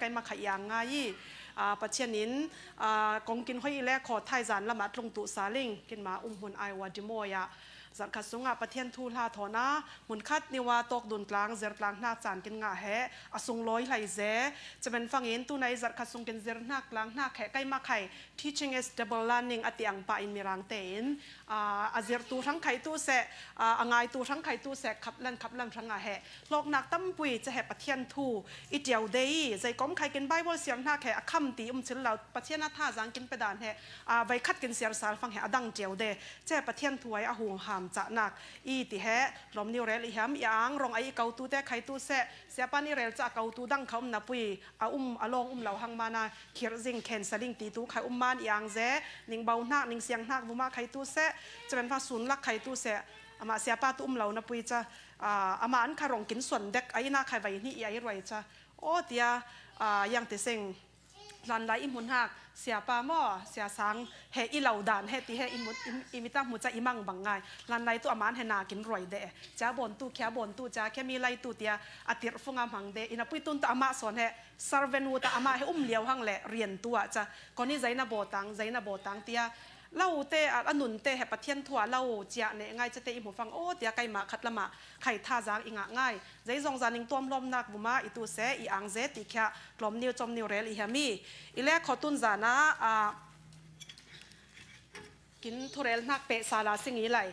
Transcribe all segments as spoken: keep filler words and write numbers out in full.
Keima kha i ang ngai i, aa, Pathian in, aa, kong kin hoih i le khaw thaizan lamah tlung tuh saling, kinma um hun Iowa Des Moines ah zarhkhat sungah Pathian thu hla thawn a, hmunkhat niwa tawk dun tlang, zir tlang hnak caan kin ngah he, a sunglawi hlei ze, camen fangin tunai zarhkhat sung kin zir hnak tlang hnak he, keima khai teaching is double learning a tiang pah in Mirang tein, aa, a zirtu hrang khai tu seh, aa, a ngaitu hrang khai tu seh, khaplan, khaplan hrang a he, hlawknak tampui ca he Pathian thu i tiau de i, zeikom khai kin Bible siar hnak he a kham ti um chil lo, Pathian a thazaang kin pedan he, aa, veikhat kin siar sal fang he a dang tiau de, ca he Pathian thu ai a hung ham cahnak i ti he, lawm niu rel i hiam i ang, rong ai i kautu te khai tu seh, siapan i rel ca a kautu dang kha um na pui, a um, a lawng um lo hang mana, khirh zing khen saling ti tu khai um man i ang ze, ningbo hnak, ningsiang hnak vuma khai tu seh, camen fa sun lak khai tu seh, amah siapa tu um lo na pui ca, aa, amah an kha rong kin suan dek, a ina khai vai hnih i ai ruai ca. Aw tia, aa, yang ti sing, hlanlai i hmun hak, siapa maw, siasang, he i lo dan, he ti he i mut, i, i mita hmu ca i mang bang ngai. Hlanlai tu amah an he na kin ruai de. Cia bon tu, khia bon tu, cia khia mi lai tu tia, a tirh funga hmang de. Ina pui tun tu amah sawn he, servant u ta amah he um liau hang le, rian tu ah ca. Koni zaina bawtang, zaina bawtang tia, lo te, a, a nun te he Pathian thu a lo cia ne ngai ca te i hmu fang, aw tia keima khat lama khai thazaang i ngah ngai. Zeizong zaning tuam hlawmnak vuma i tu seh, i ang ze ti khia, tlawm niu, cawm niu rel i hiam i. I le khaw tun zana, aa, kin thurel hnak peh sala sing i lai.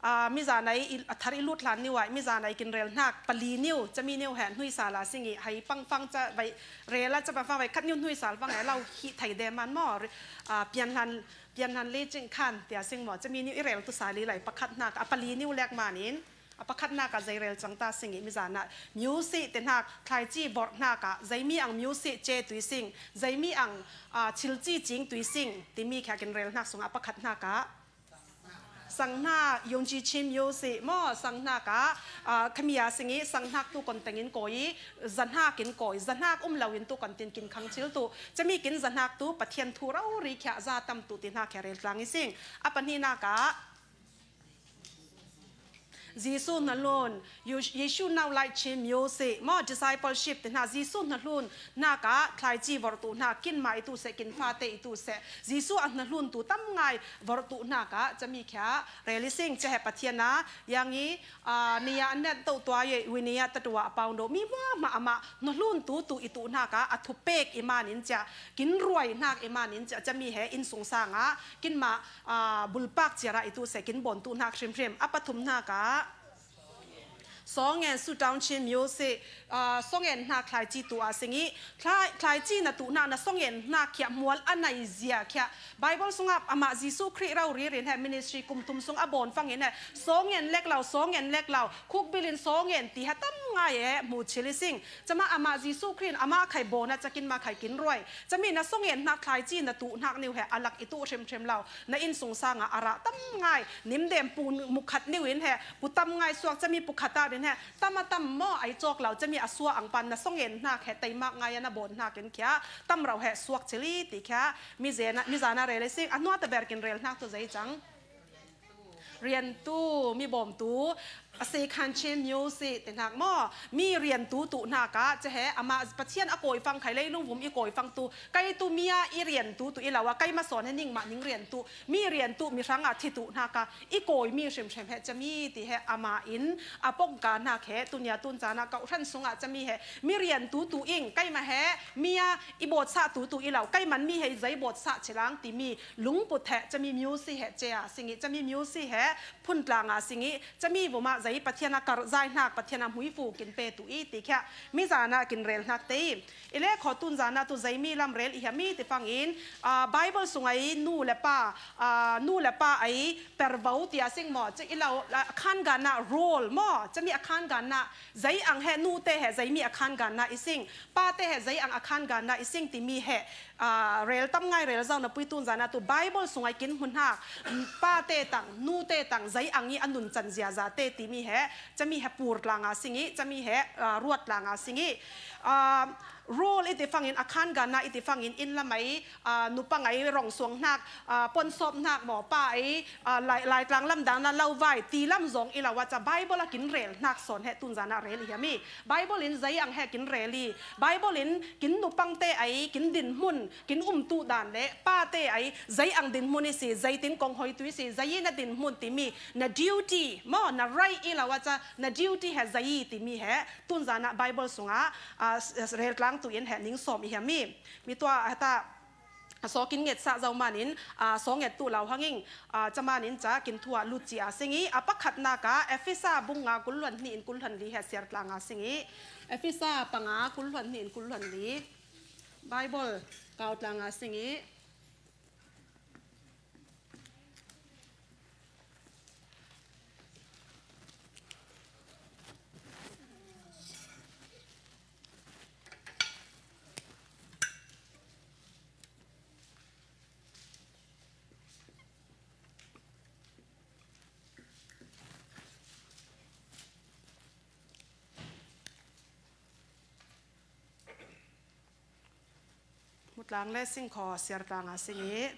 Aa, mi zana i, a thar i lut hlan niu ai, mi zana i kin rel hnak, pali niu, cami niu he, hnui sala sing i, hai pang fang ca vai, rela ca pang fang vai, khat niu hnui sal fang he, lo hi thai de man maw, ri-, aa, pian hlan, pian hlan li cing khan, tia sing maw, cami niu i rel tu sali lai, pakhat hnak, a pali niu lek manin, a pakhatnak ah zei rel cang ta sing i mi zana. Music te hnak, thlaici vorh hnak ah, zeimi ang music ce tui sing, zeimi ang, aa, chilci cing tui sing, timi khia kin rel hnak sungah a pakhat hnak ah. Sang hnak, yungci chim music maw, sang hnak ah, aa, khami a sing i, sang hnak tu kon teng in kawi i, za hnak in kawi, za hnak um lo in tu kon tin kin khang chil tu, cami kin za hnak tu, Pathian thu rori khia za tam tu ti hnak khia rel tlang i sing. A pahnih hnak ah, Jesu hnahlun, Jesu nau lai chim music maw, discipleship te hna, Jesu hnahlun hnak ah thlaici vorh tu hna, kinmah i tu seh, kin fate i tu seh, Jesu a hnahlun tu tam ngai vorh tu hnak ah cami khia rel i sing, ca he Pathian a, yang i, aa, nia net to tua ye, wi nia ta tua a pau do, mi mah mah amah hnahlun tu tu i tu hnak ah, a thupek i man in cia, kin ruai hnak i man in cia, cami he inn sung sang ah, kinmah, aa, bulpak ciara i tu seh, kin bon tu hnak hrimhrim, a pathum hnak ah. Song and Sutang Chin music, aa, song and hnak thlaici tu a sing i, thlai, thlaici na tu hnak na song and hnak khia mual a nai zia khia. Bible sungah amah Jesu Khrih rau ririn he ministry kum thum sung a bon fangin he, song and lek lo, song and lek lo, khukbil in song and ti he tam ngai e, mu chili sing. Cama amah Jesu Khrih in amah khai bon a cakin ma khai kin ruai. Cami na song and hnak thlaici na tu hnak niu he, a lak i tu hrimhrim lo. Na inn sung sang ah a rah tam ngai, nimdem pu mukhat niu in he, pu tam ngai suak cami pu khat ah in he, tam a tam maw ai cawk lo, cami a sua ang pan na song and hnak he, teimak ngai a na bon hnak in khia, tam rau he suak chili ti khia, mi zena, mi zana rel i sing, a hnuah ta ber kin rel hnak tu zei cang. Rian tu, mi bawm tu, a se khan chin music te hnak maw? Mi rian tu tu hnak ah, ca he, amah Pathian a kawi fang khai leilung vum i kawi fang tu, kei tu mi a i rian tu tu i lo a, kei ma sawn he ning mah ning rian tu, mi rian tu, mi hrang ah thi tu hnak ah, i kawi mi hrimhrim he cami ti he, amah in a pongka hnak he, tunia tun caan ah kauhran sung ah cami he, mi rian tu tu ing, kei ma he, mi a i bawtsah tu tu i lo, kei man mi he zei bawtsah chilang ti mi, lungput he, cami music he, cia sing i, cami music he, phun tlang a sing i, cami vum ah zei Pathian a karh zai hnak, Pathian a hmuifu kin pe tu i ti khia, mi zana kin rel hnak te i. I le khaw tun zana tu zeimi lam rel i hiam i ti fangin, aa, Bible sung ai nu le pa, aa, nu le pa ai pervo ti a sing maw, ca i lo, aa, a khan ganna role maw, cami a khan ganna, zei ang he nu te he zeimi a khan ganna i sing, pa te he zei ang a khan ganna i sing ti mi he, aa, rel tam ngai rel zau na pui tun zana tu Bible sung ai kin hmun hak, pa te tang, nu te tang, zei ang i a nun can ziaza te ti mi he, cami he pur tlang a sing i, cami he, aa, ruat tlang a sing i, aa, Role i ti fangin, a khan gana i ti fangin, inn lam ai, aa, nupa ngai rong suang hnak, aa, ponsawp hnak maw, pa ai, aa, lai, Laitlang lam dana lo vai ti lam zong i lo a ca Bible a kin rel hnak sawn he tunzana rel i hiam i? Bible in zei ang he kin rel i? Bible in kin nupangte ai kin dinhmun, kin umtu dan le pate ai zei ang dinhmun i si, zeitin kong hoitu i si, zei i na dinhmun timi, na duty maw, na right i lo a ca, na duty he zei i timi he tunzana Bible sungah, aa, s-, rel tlangtu in he ning sawm i hiam i? Mi tua heta a saw kin nget sa zo manin, aa, saw nget tu lo hangin, aa, ca manin ca kin thu ah lut ci a sing i, a pakhatnak ah Efesa bung nga kul hluan hnih in kul hluan li he siar tlang a sing i, Efesa panga kul hluan hnih in kul hluan li, Bible kau tlang a sing i. Hmutlang le singkhaw siar tlang a sing i.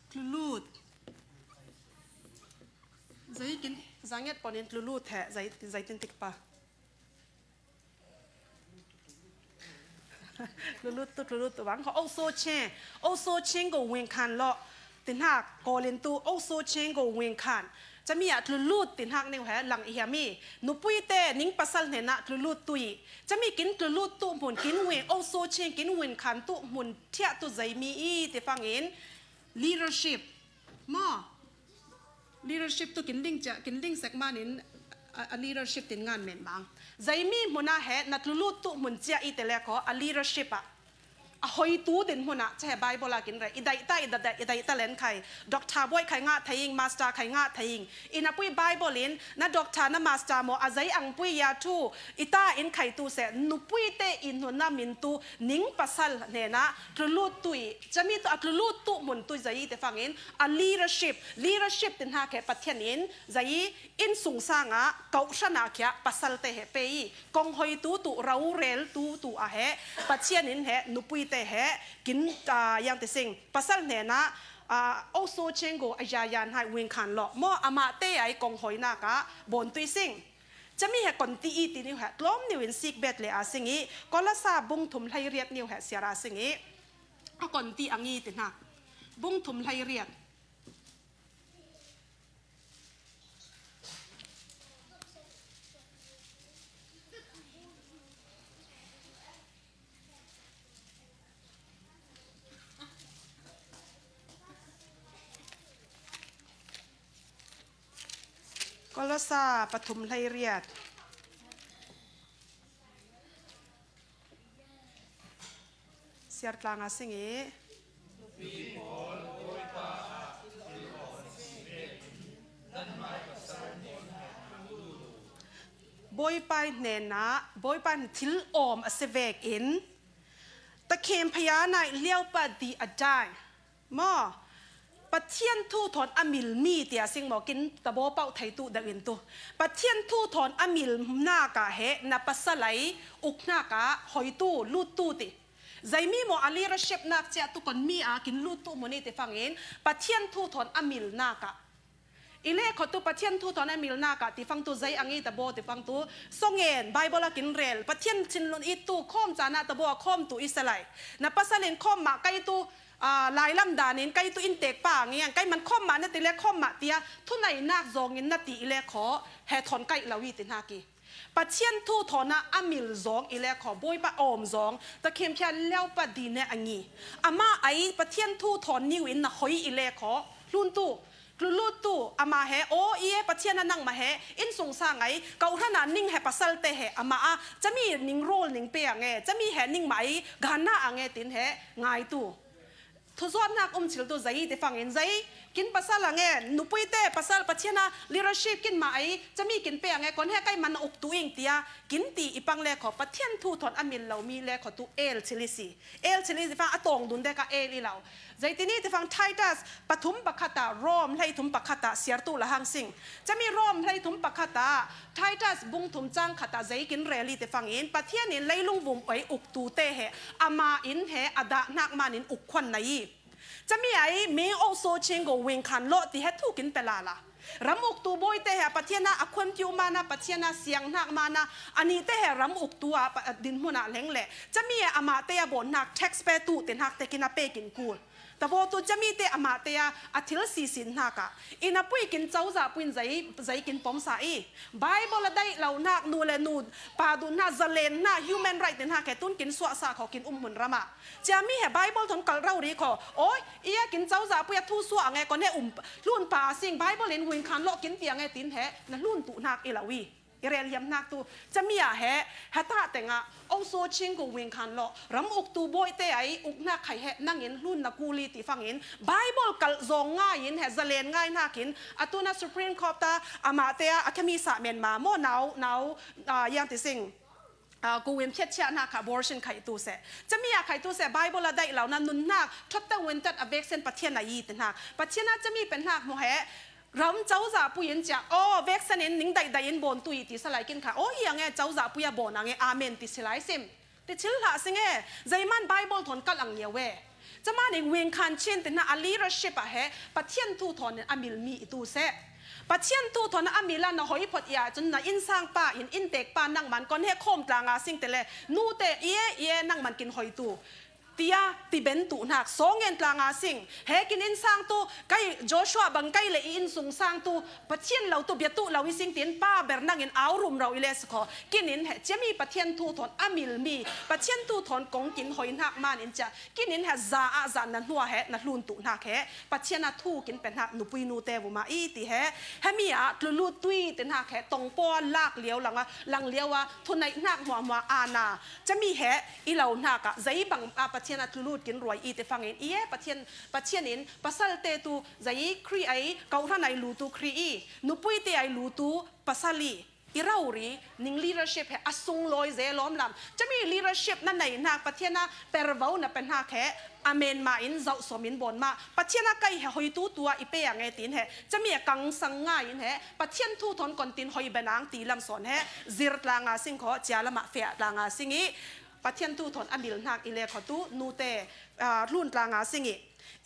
Tlulut. Zei kin, zanget ponin tlulut he, zei, zei tin tik pa. Tlulut tu, tlulut tu bang ko, oso chen, oso chen ko wing khan lo. Tin hak, kolin tu, oso chen ko wing khan. Cami ah tlulut tin hak neu he lang i hiam i? Nupui te ning pasal hnenah tlulut tu i. Cami kin tlulut tu hmun, kin wing, oso chen, kin wing khan tu hmun thiah tu zei mi i ti fangin leadership. Maw? Leadership tu kin ding cia, kin ding sek manin a, a leadership tin ngan men bang. Zei mi hmun ah he na tlulut tu hmun cia i te le ko a leadership ah. A hoitu din hmun ah, ca he Bible a kin rel. I daih ta, i daih, i daih ta len khai. Doctor buai khai ngah thei ing, master khai ngah thei ing. I na pui Bible in, na doctor, na master maw, a zei ang pui ya thu, i ta in khai tu se, nupui te i hnuna min tu, ning pasal hnenah, tlulut tu i, cami tu a tlulut tu hmun tu zei i te fangin, a leadership, leadership tin hak he Pathian in, zei i, inn sung sangah, kau hranah khia, pasal te he pe i, kong hoitu tu, rorel tu tu a he, Pathian in he, nupui te he, kin, ah, yang te sing, pasal hnenah, ah, oso chen ko a ya yan hai wing khan lo. Maw amah te ai kong hoinak ah, bon tui sing. Cami he kon ti i ti niu he, tlawm niu in sik bet le a sing i, Kolasa bung thum hlei riat niu he siar a sing i, a kon ti ang i ti hna. Bung thum hlei riat. Kolosa pathum hlei riat. Siar tlang a sing i. Bawipa hnenah, Bawipa thil awm a si vekin, takhem phaya nai liaupa di a dai. Maw, Pathian thu thawn a milmi tia sing maw, kin tabaw pauh thei tu deuh in tu. Pathian thu thawn a milnak ah he na pasal ai uknak ah hoitu, luttu ti. Zeimi maw a leadership nak cia tu kon mi a kin luttu mun i ti fangin Pathian thu thawn a milnak ah. I le kho tu Pathian thu thawn a milnak ah ti fang tu zei ang i tabaw ti fang tu. Songen, Bible a kin rel. Pathian thinlung i tu khawm caan ah tabaw a khawm tu i salai. Na pasal in khawm mah kai tu, aa, lailam dan in kai tu inntek pa ngiang, kai man khawm mah na ti le khawm mah tia, thunainak zawng in na ti i le khaw, he thawn kaih lo i ti hna ki. Pathian thu thawn ah a mil zawng i le khaw, Bawipa awm zawng, takhem phian liaupa di ne a ngi. Amah ai Pathian thu thawn niu in na hoi i le khaw, hlun tu, Tlulut tu ama he, aw i e Pathian a nangmah he, innsungsang ai, kau hrana ning he pasalte he, ama a, cami ning role ning pe ang e, cami he ningmah ai, ganna ang e tin he, ngai tu. Thuzawt nak um chil tu zai te fangin zai, kin pasal ang e, nupui te pasal Pathian a leadership kin ma ai, cami kin pe ang e, kon he kai man uk tu ing tia, kin ti i pang le kho, Pathian thu thon a mil lo mi le kho tu el chili si. El chili te fang a tawng dun dek a el i lo. Zai tini te fang Titus pathum pakhat a Rom hleithum pakhat a siar tu la hang sing. Cami Rom hleithum pakhat a Titus bung thum chang khat a zai kin rel i te fangin Pathian in leilung vum oi uk tu te he ama in he a dah nak man in uk khuan na i. Cami ai ming o so ching go wing khan lo ti he thu kin pe la la. Ram uk tu bawi te he Pathian a a khuan tiu man a Pathian a siang nak man a ani te he ram uk tu a pa-, din hmun a leng le. Cami e ama te a bon nak tax pe tu te nak te kin a pe kin kul. Tabo tu cami te ama te a a thil si sin nak a. Ina pui kin chau za puin zai, zai kin pom sa i. Bible a dai lo nak nu le nu pa du nak zalen nak human right te nak he tun kin suah sa kho kin um hmun ram a. Cia mi he Bible thon kal rau ri kho. Oi, i a kin chau za pui a thu suah ang e kon he um hlun pa sing Bible in wing khan lo kin ti ang e tin he na hlun tu nak i lo i. I rel hiam nak tu. Cia mi a he, he ta teng a, ong so ching ku wing khan lo, ram uk tu bawi te ai, uk nak khai he, nang in hlun na ku li ti fangin, Bible kal zong ngai in he, zalen ngai nak in, a tu na Supreme Court ta, ama te a, a kemi sa men ma, mo nau, nau, a, yang ti sing. A, ku wim thiat thiat nak kha abortion khai tu se. Cia mi a khai tu se, Bible a dai lo na nun nak, thot ta win tat a vek sen Pathian a i te nak. Pathian a cia mi pen nak mo he, Ram cau za pui in cia, aw, veksan in ning daih daih in bawn tu i ti sa lai kin kha, aw, i ang e, cau za pui a bawn ang e, amen, ti si lai sim. Ti chil hlah sing e, zeiman Bible thawn kalh ang ngiau e. Caman in wing khan chin ti hna a leadership ah he, Pathian thu thawn in a mil mi i tu seh. Pathian thu thawn a mil a na hoi phot i ah cun na innsang pa in inntek pa nangman kon he khawm tla nga sing te le, nu te i e, i e nangman kin hoi tu. Tia, ti ben tu hnak, sawng ngen tla nga sing. He kin innsang tu, kai Joshua bang kai le i innsungsang tu, Pathian lo tu, bia tu lo i sing tin, pa ber nang in au rum rau i le si kho. Kin in he, cia mi Pathian thu thawn a mil mi, Pathian thu thawn kong kin hoi hnak man in cia, kin in he za ah za na hnua he, na hlun tu hnak he, Pathian a thu kin pe hnak nupui nu te vuma i ti he, he mi ah tlulut tui ti hnak he, tong paw lak liau lang a, lang liau a, thunaih hnak hmuahhmuah a na. Cami he i lo hnak ah, zei bang ah Pathian a tlulut kin ruai i te fangin i e Pathian, Pathian in pasal te tu zei Khrih ai, kau hran ai lu tu Khrih i, nupui te ai lu tu pasal i, i rori ning leadership he a sunglawi ze lawm lam. Cami leadership na nei hnak Pathian a pervo na pe hnak he, amen ma in zauh sawm in bawn mah. Pathian a kai he hoi tu tu a i pe ang e tin he, cami a kang sang ngai in he, Pathian thu thawn kon tin hoi benang ti lam sawn he, zir tla nga sing kho, cia lamah feh tla nga sing i, Pathian thu thawn a mil hnak i le kho tu, nu te, ah, hlun tla nga sing i.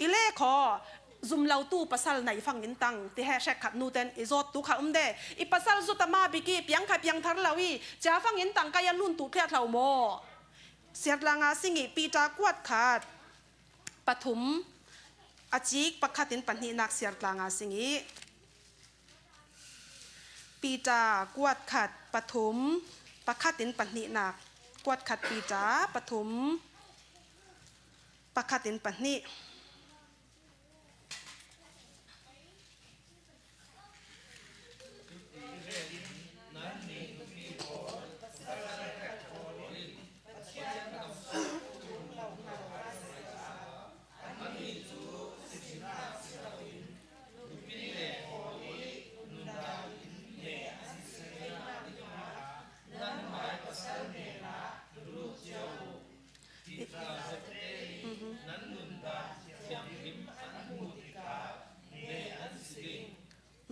I le kho, zum lo tu pasal nai fang in tang, ti he hrek khat nu ten i zawt tu kha um de. I pasal zut a ma bik i, piang kha piang thar lo i, cia fang in tang kai a hlun tu thliat hlo maw? Siar tla nga sing i, Peter kuat khat, pathum, a cik pakhat in pahnihnak siar tla nga sing i. Peter kuat khat pathum, pakhat in pahnihnak. Kuat khat Peter pathum, pakhat in pahnih.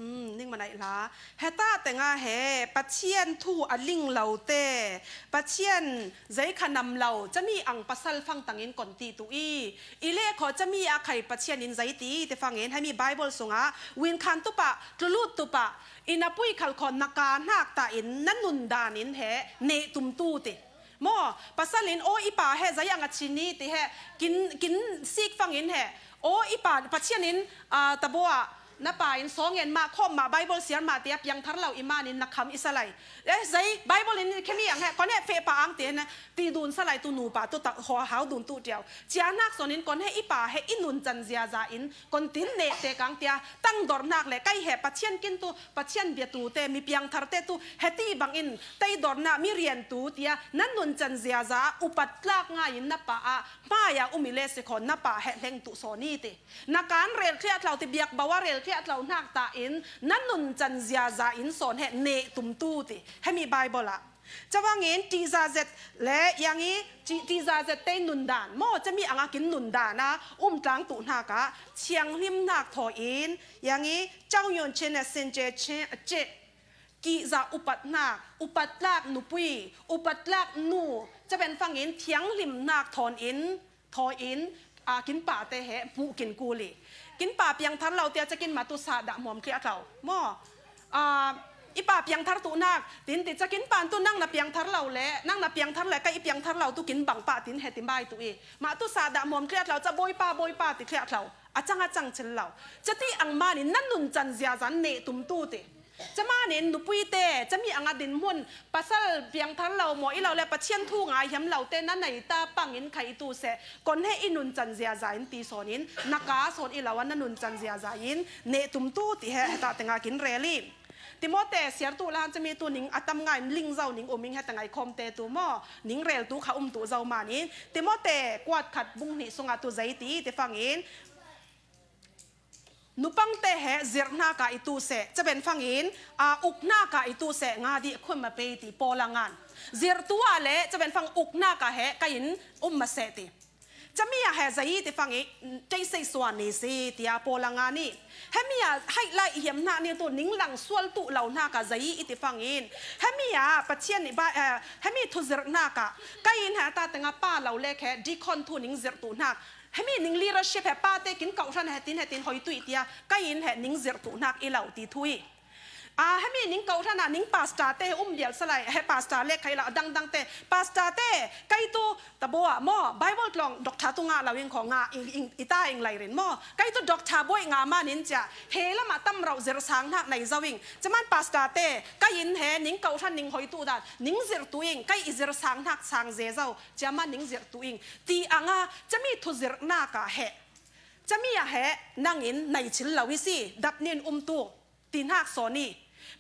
Ning manaih hla. Heta tenga he Pathian thu a ling lo te, Pathian zei kha nam lo, cami ang pasal fangtang in kon ti tu i, i le kho cami a khai Pathian in zei ti te fangin, hemi Bible sungah, win khan tu pah, tlulut tu pah, i na pui khal kho na ka hnak ta in na nun dan in he neh tum tu ti. Maw, pasal in, aw, i pa he zei ang a chin i, ti he, kin, kin sik fang in he, aw, i pa, Pathian in, ah, tabaw ah, Na pa in sawng en mah, khawm mah, Bible siar mah tia piangthar lo i manin na kham i sa lai. Eh, zei, Bible in khemi ang he, kon he feh pa ang ti he na, ti dun sa lai tu nupa tu ta, haw, haw dun tu tiau. Cia nak sawnin kon he i pa he i nuncan ziaza in, kon tin neh te kang tia, tangdor nak le, kai he Pathian kin tu, Pathian bia tu te, mi piangthar te tu, he ti bang in, tei dor na, mi rian tu tia, na nuncan ziaza, upat tlak ngai in na pa a, hmai a um i le si khon na pa he hleng tu sawn i ti. Na kan rel tliah tlau ti biak bau a rel tliah tlau hnak ta in na nuncan ziaza in sawn he neh tum tu ti. Hemi Bible ah. Chavangin tihza zet le yang i ti-, tihza zet tei nundan. Maw cami ang a kin nundan a um tlang tu hnak ah thianghlim hnak thaw in yang i chau yon chin a sin ce chin a ce kihza upat hnak, upat tlak nupui, upat tlak nu, caben fangin thianghlim hnak thawn in, thaw in, a, kin pa te he hmuh kin kul i. Kin pa piangthar lo tia ca kin mah tu sa dah hmuam tliah tlau. Maw, a, i pa piangthar tu nak, tin ti ca kin pan tu nang na piangthar lo le, nang na piangthar le, ka i piangthar lo tu kin bang pah tin he ti mai tu i. Mah tu sa dah hmuam tliah tlau, ca bawipa, bawipa ti tliah tlau. A cang a cang cil lo. Ca ti ang manin na nuncan ziaza neh tum tu ti. Ca manin nupui te, cami ang a dinhmun, pasal piangthar lo maw i lo le Pathian thu ngai hiam lo te na nei ta pangin khai i tu seh, kon he i nuncan ziaza in ti sawnin, na ka sawn i lo a na nuncan ziaza in, neh tum tu ti he, heta tengah kin rel i. Timote siar tu lan cami tu ning a tam ngai ling zo ning um ing heta ngai khawm te tu maw, ning rel tu kha um tu zo manin, Timote kuat khat bung hnih sungah tu zei ti, ti fangin, nupang te he zirh hnak ah i tu seh, caben fangin, a, uk hnak ah i tu seh, nga dih khun ma pei ti Paul a ngan. Zirh tu ah le, caben fang uk hnak ah he, ka in um ma seh ti. Cami ah he zei ti fangin, tei sei suan ni si, tia Paul a ngan i. Hemi ah, haih lai hiam hnak ni tu, ning lang sual tu lo hnak ah zei i ti fangin. Hemi ah, Pathian i ba, eh, hemi thu zirh hnak ah. Ka in he ta tengah pa lo le khe, deacon thu ning zirh tu hnak. Hemi ning leadership he pa te kin kauh hran he tin he tin hoi tu i tia, ka in he ning zirh tu hnak i lo ti thu i. A, hemi ning kauh hran a ning pastor te he um bial sa lai, he pastor le khai lo dang dang te. Pastor te, kai tu ta bo ah maw, Bible tlawng doctor tu ngah lo ing kho ngah ing, ing, i ta ing lai rin maw. Kai tu doctor bawi ngah manin cia, he lam ah tam rauh zirh sang hnak nei zo ing. Caman pastor te, ka in he ning kauh hran ning hoi tu dan, ning zirh tu ing, kai i zirh sang hnak sang ze zo. Cia man ning zirh tu ing. Ti ang a, cami thu zirh hnak ah he. Cami ah he, nang in nei cil lo i si, dap nin um tu. Ti hnak sawn i.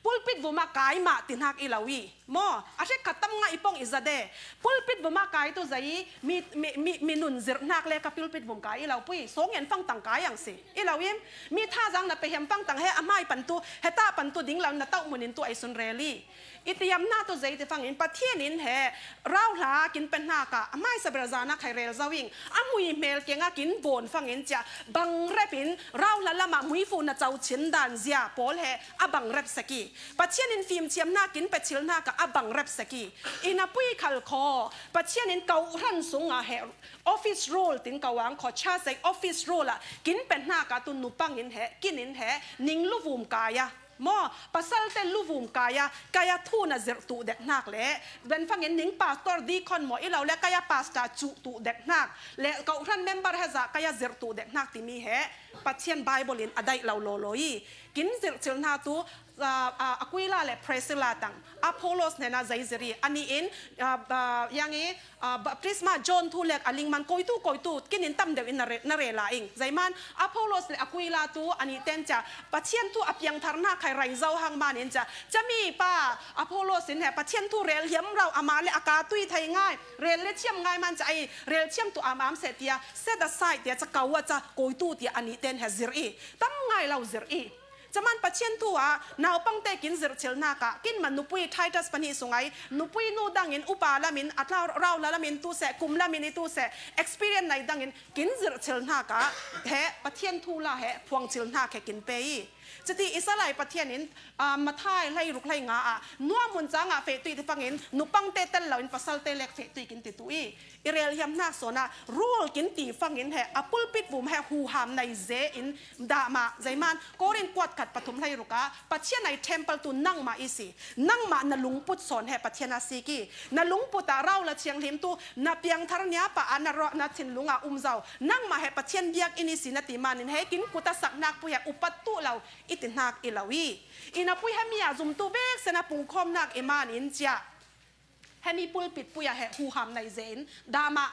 Pulpit vum ah kai mah ti hnak i lo i. Maw, a hrek khat tam ngai i pong i za de. Pulpit vum ah kai tu zei i, mi, mi, mi, mi nun zirh hnak le ka pulpit vum kai i lo pui. Sawng en fang tang kai ang si. I lo im, mi thazang na pe hiam fang tang he, a hmai pan tu, he ta pan tu ding lo na tauh mun in tu ai sun rel i. I tiamna tu zei ti fangin Pathian in he rauhla kin pe hnak ah a hmaisa ber zan ah khai rel zo ing, a mui hmel keng ah kin bawn fangin cia bangrep in rauhla lam ah muifu na cau chin dan zia pawl he a bangrep sek i, Pathian in fimthiamna kin pe chil hnak ah a bangrep sek i, i na pui khal khaw Pathian in kauh hran sung ah he office role tin kau ang khaw cha zei office role ah kin pe hnak ah tu nupang in he kin in he ning luvum kai a Maw, pasalte luvum kai a, kai a thu na zirh tuh dek hnak le, ben fangin ning pastor deacon maw i lo le, kai a pastor cuh tuh dek hnak le, kawhhran member he zah kai a zirh tuh dek hnak timi he Pathian Bible in a daih lo lawlaw i, kin zirh chilh hna tu, a, a, Aquila le Priscilla tang, Apollos hnena zei zirh i, ani in, a, a, yang i, a, baptisma John thu lek a lingman koitu, koitu, kin in tam deuh in na re-, na rela ing. Zeiman, Apollos le Aquila tu, ani ten cia, Pathian thu a piangthar hna khai rai zo hang man in cia, cami pa, Apollos in he, Pathian thu rel hiam rau, amah le a ka tui thei ngai, rel le thiam ngai man cia, ai, rel thiam tu am am se tia, set aside tia, cia kau a cia, koitu tia, ani ten he zirh i, tam ngai lo zirh i. Caman Pathian thu ah naupangte kin zirh chilh hnak ah, kin man nupui Titus pahnih sung ai, nupui nu dangin upa lamin, a tlau rau la lamin tu seh, kum lamin i tu seh, experience nai dangin kin zirh chilh hnak ah, he Pathian thu la he phuang chilh hnak he kin pe i. Cuti Israel Pathian in, aa, Mathai hleiruk hleinga ah, Noah mun cang ah feh tuih ti fangin, nupangte tel lo in pasalte lek feh tuih kin ti tu i. I rel hiam hnak sawn ah, rule kin ti fangin he, a pulpit vum he huham nei ze in dah mah, zeiman, Korin kuat khat pathum hleiruk ah, Pathian ai temple tu nangmah i si. Nangmah na lungput sawn he Pathian a sik i. Na lungput ah rau la thianghlim tu, na piangthar nia pa a na ruah na thinlung ah um zo. Nangmah he Pathian biak in i si na ti manin he kin kut a sak hnak pui he upat tuh lo, i ti hnak i lo i. I na pui he mi ah zumtu bek sen a pungkhawm hnak i manin cia. He mi pulpit pui ah he huham nei ze in, dah mah.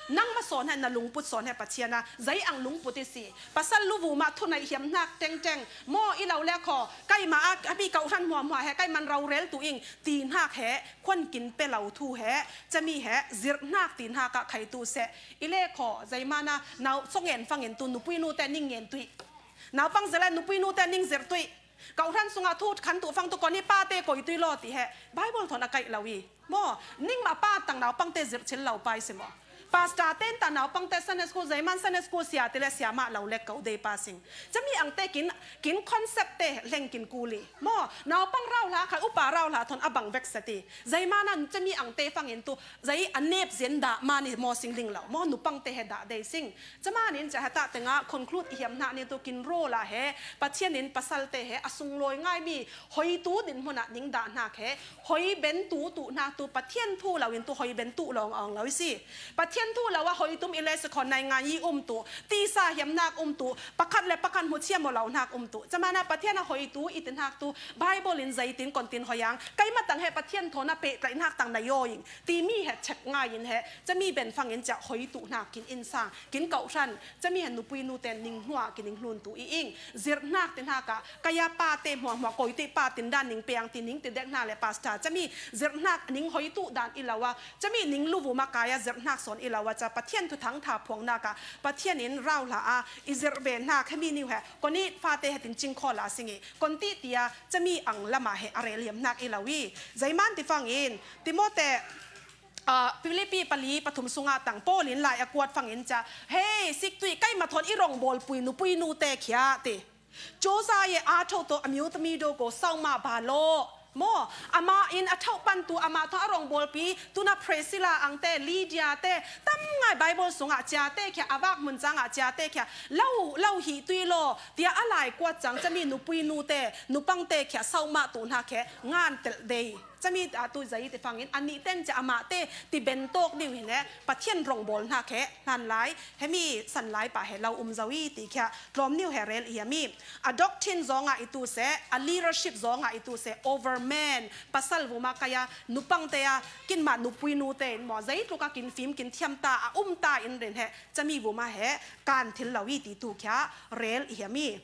Nangmah sawn he na lungput sawn he Pathian a, zei ang lungput i si. Pasal luvu mah thu nei hiam hnak tengteng. Maw i lo le khaw, keimah a, a mi kau hran hmuahhmuah he, keiman rau rel tu ing, ti hnak he, khuan kin pe lo thu he, cami he, zirh hnak ti hnak ah khai tu seh. I le khaw, zeimana, nau, songen fangin tu, nupui nute ning ngen tuih. Naupang zirh le nupui nute ning zirh tuih. Kau hran sungah thu khan tu fang tu kon i pate koi tuih law ti he. Bible thawn a kaih lo i. Maw, ningmah pa tang naupangte zirh chil lo pai si maw. Pastor ten ta naupangte Sunday school, zeiman Sunday school sia ti le sia mah lo lek ko dei pa sing. Cami angte kin, kin concept te leng kin kuli. Maw, naupang rau hla khai upa rau hla thawn a bang vek sa ti. Zeimana cami angte fangin tu, zei a nep zen dah mani maw sing ding lo. Maw, nupangte he dah dei sing. Camanin ca heta tengah conclude i hiam hna ni tu kin rawl ah he Pathian in pasalte he a sunglawi ngaimi hoitu dinhmun ah ning dah hnak he hoi ben tu tuh hnak tu Pathian thu lo in tu hoi ben tuh lawng awng lo i si. Pathian thu lo ah hoi tum i le si khaw naingan i um tu tisa hiam hnak um tu pakhat le pakhat hmu chiam aw lo hnak um tu camana Pathian a hoitu i ti hnak tu Bible in zeitin kon tin hoi ang keimah tang he Pathian thawn a peh tlaih hnak tang na yaw ing timi he check ngai in he cami ben fangin ca hoitu hnak kin innsang kin kauh hran, cami he nupui nute ning hnuah ki ning hlun tu i ing. Zirh hnak ti hnak ah, kaya pa te hmuahhmuah koi ti pa tin dan ning piang ti ning ti dek hnak le pastor, cami zirh hnak ning hoi tu dan i lo a, cami ning luvu ma kaya zirh hnak sawn i lo a, ca Pathian thuthang tha phuang hnak ah, Pathian in rau hla a, i zirh ve hnak he mi niu he, kon i fa te he tin cing khaw la sing i, kon ti tia, cami ang lama he a rel hiam hnak i lo i. Zeiman ti fangin, Timote, Aa, Filipi pali pathum sungah tang Paul in lai a kuat fangin ca, hei, siktuih keimah thawn i rongbawlpui nupui nute khia ti. Cuza ye a tho to a miu tami do ko sauma ba lo. Maw, amah in a tho pan tu amah thawn a rongbawlpi tuna Priscilla angte, Lydia te, tam ngai Bible sungah ciate khia, a vak mun cangah ciate khia, lo, lo hi tui lo, tia a lai kuat cang, cami nupui nute, nupangte khia, sauma tu hna khia, ngan telh dei. Cami ah tu zei ti fangin, anih ten ca amah te ti ben tawk niu hi ne, Pathian rongbawl hna khe hlan lai, hemi san lai pah he lo um zo i ti khia tlawm niu he rel i hiam i. A doctrine zong ah i tu se, a leadership zong ah i tu se, over men, pasal vuma kaya, nupang te a, kinmah nupui nu te in maw, zeitluk a kin fim, kin thiam ta, a um ta in rin he, cami vuma he, kan thil lo i ti tu khia rel i hiam i.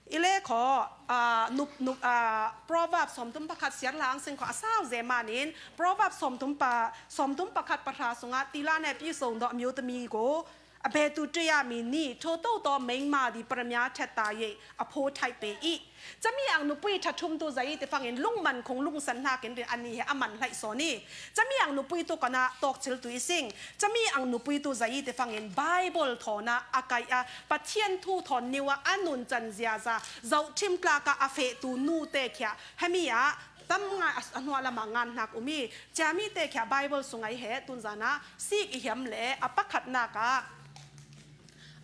I le khaw, aa, nup, nup, aa, Proverbs sawmthum pakhat siar la ang sing khaw a sau ze manin, Proverbs sawmthum pa, sawmthum pakhat pahra sungah, tila ne pi so dawh miu tami ko, a betu tuya mi ni, tho to to meng ma di paramia that ta ye, a pho thai pe i. Cami ang nupui thathum tu zai ti fangin, lungman khong lungsan hnakin rin ani he a man hlai sawn i. Cami ang nupui tu kana tawk chil tu i sing. Cami ang nupui tu zai ti fangin, Bible thawn a, a kai a, Pathian thu thawn niu a a nun can ziaza, zohthim tlak a a fehtu nu te khia, hemi ah tam ngai a, a hnuah lamah ngan hnak um i, ciami te khia Bible sung ai he tunzan ah sik i hiam le a pakhatnak ah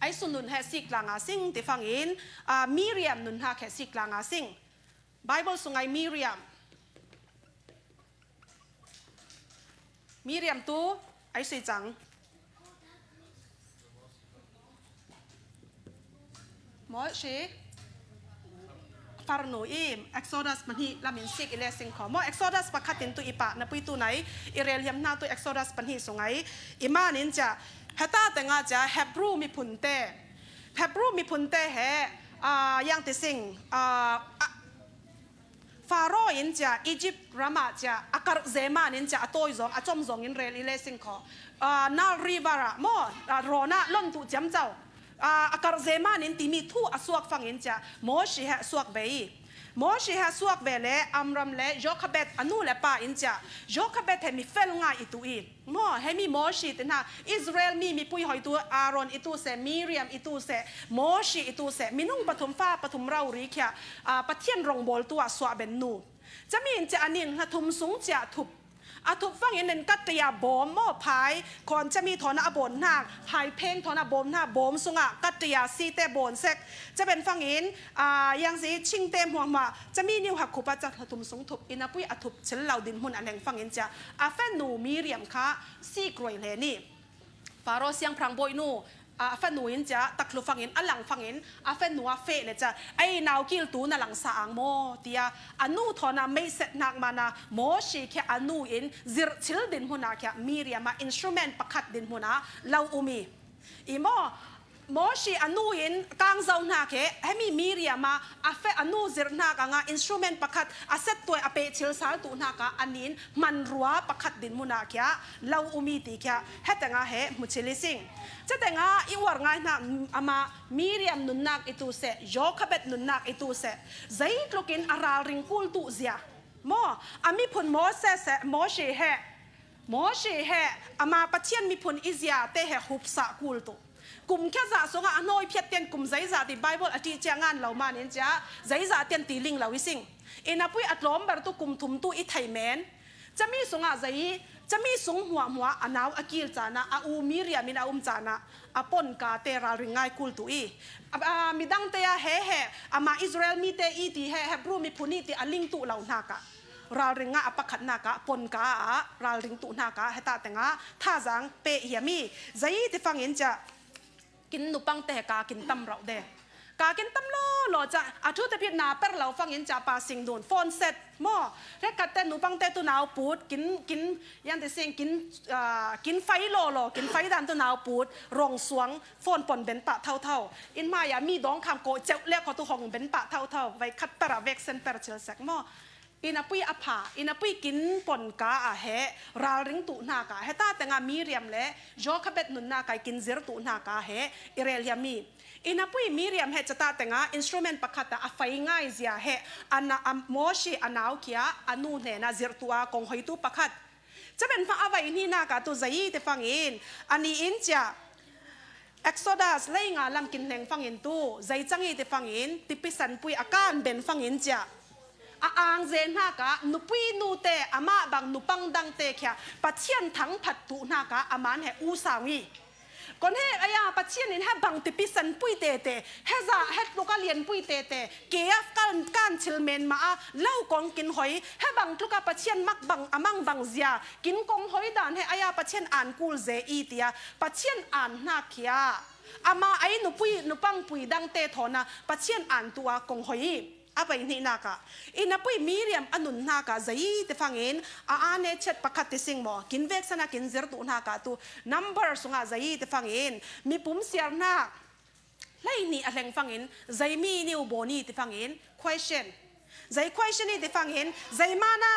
ai sun nun he sik tla nga sing ti fangin, ah, Miriam nun hnak he sik tla nga sing. Bible sung ai Miriam. Miriam tu ai sui cang. Mawsi farnu i Exodus pahnih lamin sik i le sing kho. Maw Exodus pakhat in tu i pah na pui tu nai i rel hiam hna tu Exodus pahnih sung ai i manin cia heta te nga cia Hebrew miphun te. Hebrew miphun te he, ah, yang ti sing, ah, ah, Pharaoh in cia Egypt ram ah cia a karh zeman in cia a tawi zong, a com zong in rel i le sing kho. Ah, Nile River ah maw, ah, rawn ah lon tuh ciamco. Ah, a karh zeman in timi thu a suak fang in cia Mawsi he a suak ve i. Mosi he suak ve le Amram le Jochebed a nu le pa in cia, Jochebed he mi fel ngai i tu i. Maw, hemi Mosi te hna, Israel mi mipui hoitu Aaron i tu seh, Miriam i tu seh, Mosi i tu seh, minung pathum fa pathum rori khia, ah, Pathian rongbawltu ah suah ben nu. Cami in cia a ning hna thum sung cia thup. A thup fangin nen kataya bawm maw, phai khawn cami thawn a bawm hna, phai pheng thawn a bawm hna, bawm sungah kataya site bawm sek. Caben fangin, ah, yang si chingte hmuahmuah, cami niu hak khup a cia thum sung thup, inn a pui a thup chil lo din hmun a leng fangin cia, a fanu Miriam kha sik roi hle ni. Faro siangpahrang bawi nu, a, a fanu in cia, taklu fangin, a lang fangin, a fanu a feh le cia, ei nau kiltu na lang sa ang maw, tia, a nu thawn a meihset nak mana, Mosi khia a nu in zirh chil din hmun a khia, Miriam a instrument pakhat din hmun a, lo um i. I maw, Mosi a nu in kangzo hna khe, hemi Miriam a, a feh a nu zirh hnak anga instrument pakhat a set tuai a peh chil sal tu hnak a, a nin hmanrua pakhat din hmun a khia, lo um i ti khia, heteng a he hmu chil i sing. Ceteng a i uar ngai hna, ama Miriam nunnak i tu seh, Jochebed nunnak i tu seh, zeitluk in a ralring kul tu zia. Maw, a miphun Moses he, Mosi he, Mosi he, ama Pathian miphun i zia te he hupsah kul tu. Kum khia zah sungah a hnawi phiat tian kum zeizah ti Bible a ṭih cia ngan lo man in cia, zeizah tian ti ling lo i sing. Inn a pui a tlawm ber tu kum thum tu i thei men. Cami sungah zei, cami sung hmuahhmuah a nau a kil caan ah, a u Miriam in a um caan ah, a ponka te ralring ngai kul tu i. A, a, midang te ah he he, ama Israel mi te i ti he, Hebru miphun i ti a ling tu lo hnak ah. Ralring ah a pakhat hnak ah, ponka ah ralring tu hnak ah, heta teng ah, thazaang pe hiam i. Zei ti fangin cia, kin nupang te he ka kin tam rauh de. Ka kin tam law law ca, a thu te phit na per lo fangin ca pa sing dun, phone set, maw. Hrekkhat te nupang te tu nau put, kin, kin, yan te sing, kin, ah, kin fai law law, kin fai dan tu nau put, rong suang, phone pon ben pah thau thau. In hmai a mi dawng kham ko ceuh le kho tu hong ben pah thau thau, vai khat per a vek sen per chil sek maw. Inn a pui a pha, inn a pui kin ponka ah he, ralring tu hnak ah, heta teng ah Miriam le Jochebed nunnak ah kin zir tu hnak ah he, i rel hiam i. Inn a pui Miriam he cata teng ah instrument pakhat ah a fai ngai zia he, a na, a Mosi a nau kia, a nu hnen ah zir tu a kong hoi tu pakhat. Caben fa a vai hnihnak ah tu zei te fangin, a ni in cia, Exodus lei nga lam kin hneng fangin tu, zei cang i te fangin, tipi sanpui a kan ben fangin cia. A ang ze hnak ah, nupui nu te, amah bang nupang dang te khia, Pathian thangphat tu hnak ah, a man he u sau i. Kon he, aya, Pathian in he bang tipi sanpui te te, he za, he tluk a lianpui te te, ke a kan, kan chil men ma a, lo kong kin hoi, he bang tluk a Pathian mak bang, a mang bang zia, kin kong hoi dan he, aya, Pathian an kul ze i tia, Pathian an hnak khia. Ama ai nupui, nupangpui dang te thawn a, Pathian an tu a kong hoi i. A vai hnihnak ah. Inn a pui Miriam a nunnak ah zei te fangin, a ane chet pakhat ti sing maw. Kin vek san a kin zir tu hnak ah tu. Number sungah zei te fangin, mipum siarnak. Hlei hnih a hleng fangin, zei mi niu baw ni ti fangin, question. Zei question i ti fangin, zei mana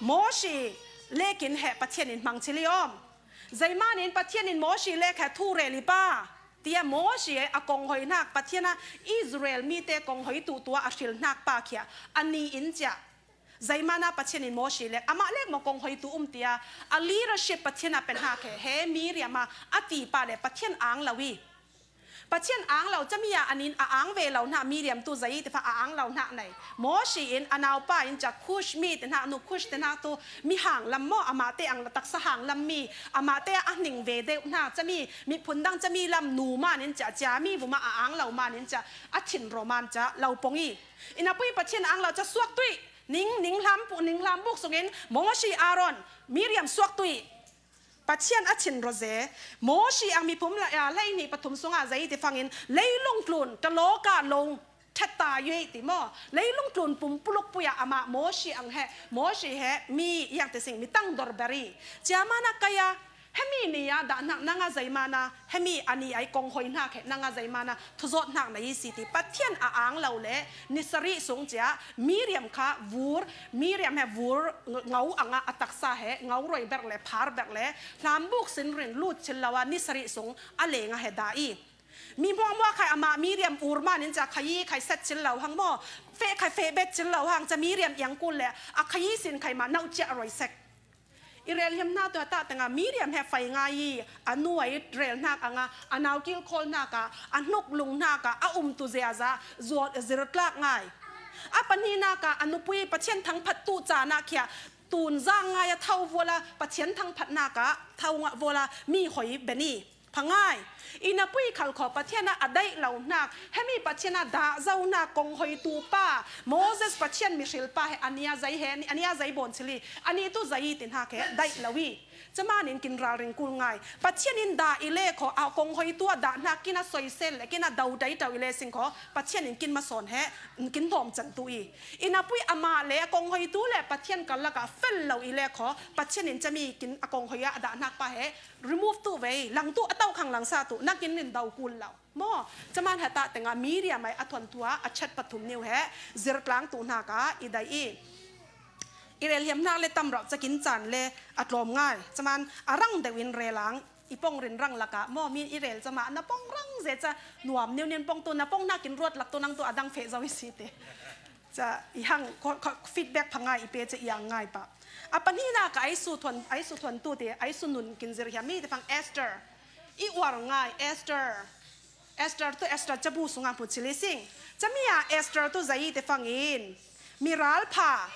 Mosi lekin he Pathian in hmang chili om. Zei manin Pathian in Mosi lek he thu rel i pa. Tia Mosi a kong hoi hnak Pathian a Israel mi te kong hoi tu tua a hril hnak pa khia a ni in cia. Zei mana Pathian in Mosi lek, amah lek maw kong hoi tu um tia, a leadership Pathian a pe hnak he, he Miriam a, a ti pa le Pathian ang lo i. Pathian ang lo, cami a an in a ang ve lo hna Miriam tu zei te fa a ang lo hnak nei. Mosi in a naupa in cia Kush mi te hnak nu, Kush te hnak tu mi hang lam maw, amah te ang la taksa hang lam mi, amah te a hning ve deuh hna, cami, miphun dang cami lam nu man in cia, cia mi vuma a ang lo man in cia, a thin ro man cia, lo pong i. Inn a pui Pathian ang lo cia suak tuih, ning, ning hlam pu, ning hlam buk sungin, Mosi, Aaron, Miriam suak tuih. Pathian a thin ro ze, Mosi ang mipum la, ya, lei ni pathum sunga zei ti fangin, leilung tlun, ka lo ka long, theta yei ti maw, leilung tlun pum puluk puya ama Mosi ang he, Mosi he, mi yang te sing, mi tang dor beri. Cia mana kaya, hemi ni ya, da nak nanga zei mana, hemi ani ai kong hoi hnak he, nanga zei mana, thuzawt hnak na i si ti. Pathian a ang lo le, ni sarih sung cia, Miriam kha vur, Miriam he vur, ngau anga a taksa he, ngau roi ber le, phar ber le, hlam buk sin rin lut chil lo a, ni sarih sung, a leng a he da i. Mi muangmuang khai amah Miriam ur manin ca khayi khai set cil lo hang maw, feh khai feh bet cil lo hang ca Miriam iang kul le a khayi sin khai mah nauh ciah roi sek. I rel hiam hna tu a tah tengah Miriam he fai ngai i a nuai rel hnak anga a nau kilkhawl hnaka a hnuk lung hnaka a umtu zeaza zuat zirtlak ngai. A pahnihnaka a nupui Pathian thangphat tu caan ah khia tun zang ngai a thau vuala Pathian thangphatnaka thau ngah vuala mi hoi beni. Phangai. I napui khal kho Pathian a a daih lo hnak, hemi Pathian a dah zo hnak kong hoitu pa, Moses Pathian mihril pa he a nia zei he, a nia zei bawn chili, a nih tu zei ti hnak he daih lo i. Camanin kin ralring kul ngai. Pathian in dah i le kho a kong hoitu a dah hnak kin a soisen le kin a do dai tau i le sing kho Pathian in kin masawn he kin hnawm can tu i. I napui amah le a kong hoitu le Pathian karlak a fel lo i le kho Pathian in cami kin a kong hoi a a dah hnak pa he remove tu vei, lang tu a tauh khang lang sa tu, nakin nin do kul lo. Maw, caman heta tengah Miriam ai a thuan tu a a chat pathum niu he zirtlang tu hnaka i dai i. I rel hiam hnak le tam rauh cakin caan le a tlawm ngai. Caman a rang deuh in relang i pong rin rang laka maw, mi i rel cama na pong rang ze ca nuam niu nin pong tu na pong hnakin ruat lak tu nang tu a dang feh zo i si te. Ca i hang ko, ko, feedback pha ngai i pe ca i ang ngai pa. A pahnihnaka ai su thuan, ai su thuan tu te, ai su nun kin zir hiam mi te fang Esther. I uar ngai Esther. Esther tu Esther cabu sunga hmu chili sing. Cami a Esther tu zei te fangin. Miral pha.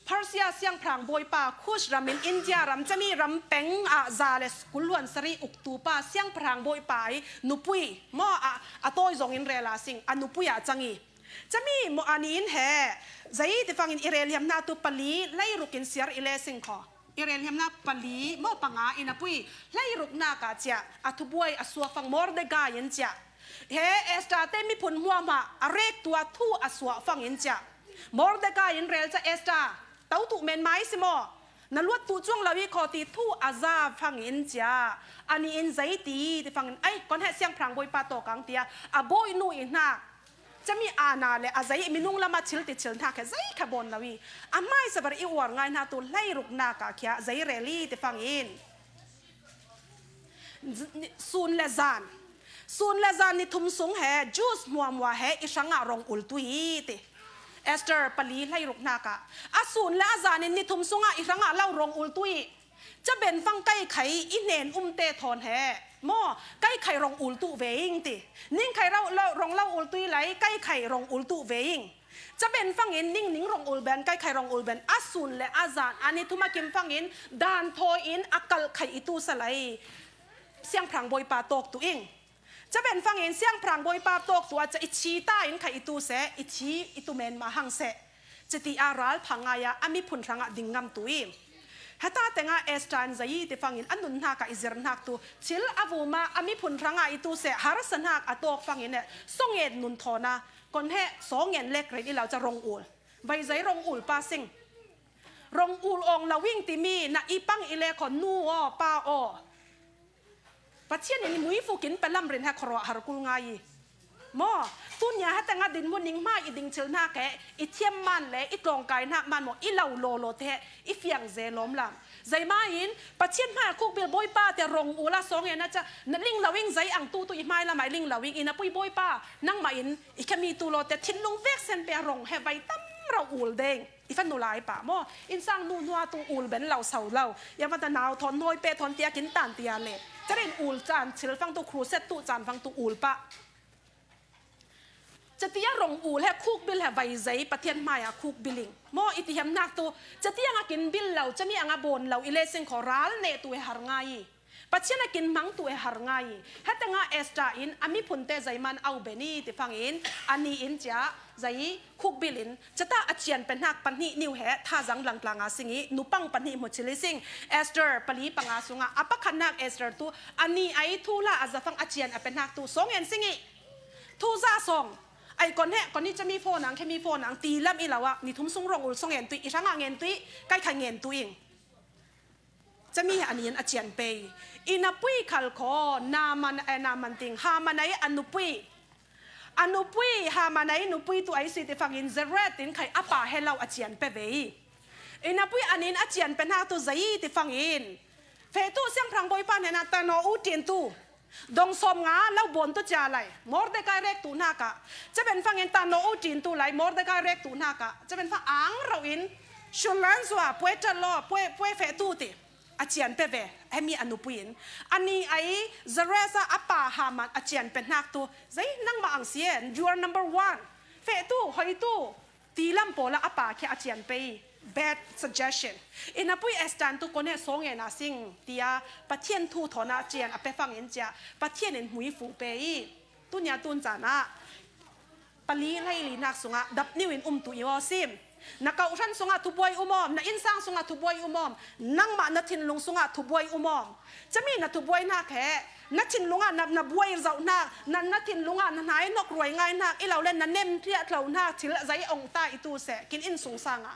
Persia siangpahrang bawipa Kush ramin India ram cami ram peng ah za le kul luan sari uktu pa siangpahrang bawipa i nupui maw a, a tawi zongin rela sing a nupui ah cang i. Cami maw a ni in he zei ti fangin i rel hiam hna tu pali leiruk in siar i le sing kho. I rel hiam hna pali maw panga i napui leiruk hnaka cia a thubuai a suak fang Mordekai in cia. He Esther te miphun hmuahmah a rek tua thu a suah fangin cia. Mordekai in rel ca Esther, to tu men mai si maw? Na luat tu cuang lo i kho ti thu a za fangin cia. A ni in zei ti ti fangin ai kon he siangpahrang bawipa tawkang tia a bawi nu i hnak. Cami ana le a zei minung lama chil ti chil hnak he zei kha bawn lo i. A hmai sabar i uar ngai hna tu leiruk hnaka khia zei rel i ti fangin. Sun le zan. Sun le zan ni thum sung he Jews hmuahmua he i hrangah rong ul tu i ti. Esther pali hleiruk hnaka. A sun le a zan in ni thum sungah i hrangah lo rong ul tu i. Caben fang kai khai i hnen umte thawn he. Maw, kai khai rong ul tu ve ing ti. Ning khai lo, lo, rong lo ul tu i lai, kai khai rong ul tu ve ing. Caben fangin ning ning rong ul ben, kai khai rong ul ben, a sun le a zan, a ni thum a kim fangin, dan thawi in a kalh khai i tu sa lai. Siangpahrang bawipa tawk tu ing. Caben fangin, siangpahrang bawipa tawk tu a ca i thi ta in khai i tu seh, i thi i tu men ma hang seh. Citi a ral pha ngai a, a miphun hrangah ding ngam tu i. Heta tenga Esther in zei ti fangin, a nun hnaka i zir hnak tu, thil a vuma a miphun hrangah i tu seh, harsa hnak a tawk fangin, eh, songen nun thawn a, Kon he, sawngen lek ren i lo ca rong ul. Vaizai rong ul pa sing. Rong ul awng lo ing timi, na i pang i le kho nu aw, pa aw. Pathian in i muifu kin pelam rin he khuaruah har kul ngai i. Maw, tunia he tengah dinmun ning hma i ding chil hnak he, i thiam man le, i tlawngkai hnak man maw, i lo lawlaw te he, i fiang ze lawm lam. Zeima in, Pathian hmai a khukbil Bawipa tia rong ula sawng e na ca, na ling lo ing zei ang tu tu i hmai lamah i ling lo ing i na pui Bawipa, nangmah in i khami tu law tia thinlung vek sen pe a rong he vai tam rau ul deng. I fa nu lai pa maw, in sang nu nua tu ul ben lo sau lo. Ia mata nau thawn nawi pe thawn tia kin tan tia le. Carin ul caan chil fang tu, khuset tu caan fang tu ul pa. Catia rong ul he khukbil he vaizai Pathian hmai a khukbil ing. Maw i ti hiam nak tu, catia nga kin bil lo, cami anga bawn lo, i le sing kho ral ne tu he har ngai i. Pathian a kin mang tu he har ngai i. Hetanga Esther in a miphun te zaiman au ben i ti fang in, a ni in cia, zai khukbil in, cata a cian pen hnak pahnih niu he, thazang langtlang a sing i, nupang pahnih hmu chili sing, Esther pali panga sunga, a pakhat nak Esther tu, a ni ai thu la a zafang a cian a pen hnak tu, song en sing i. Thu za song. Ai kon he, kon ni cami phone ang, khemi phone ang, ti lam i lo ah, ni thum sung rong ul song en tui, i hrang a ngen tui, kai khai ngen tui ing. Cami he a ni in a cian pe i. I na pui khal kho, na man, eh, na man ting, ha man ai a nu pui. A nu pui, ha man ai nu pui tu ai si ti fang in, Zeret in khai a pa he lo a cian pe ve i. I na pui a ni in a cian pe hna tu zai ti fang in. Fehtu siangpahrang bawipa hnenah, tano u ṭintu, dong sawmnga lo bawntu cia lai, Mordekai rektu hnakah, caben fangin tano u ṭintu lai, Mordekai rektu hnakah, caben fang ang rauhin, Shulenzua, puai ṭhat law, puai, puai fehtu ti, a cian pe ve, hemi a nupui in. A ni ai, Zeres a a pa Haman a cian pe hnaktu, zei nangmah ang si e, you are number one. Fehtu, hoitu, ti lam pawlah a pa khia a cian pe i. Bad suggestion. I napui Esther tu kone sawngena sing, tia Pathian thu thawna cian a pe fangin cia, Pathian in hmui fu pe i. Tunia tun canah, pali lai li hnak sungah, dap niu in umtu i aw sim. Na kauhran sungah thubuai um awm, na innsang sungah thubuai um awm, nangmah na thinlung sungah thubuai um awm. Cami na thubuai hnak he, na thinlungah na, na buai zoh hnak, na, na thinlungah na hnai nok ruai ngai hnak, i lo le na nem tliah tlo hnak, thil zei ong ta i tu seh, kin inn sung sangah.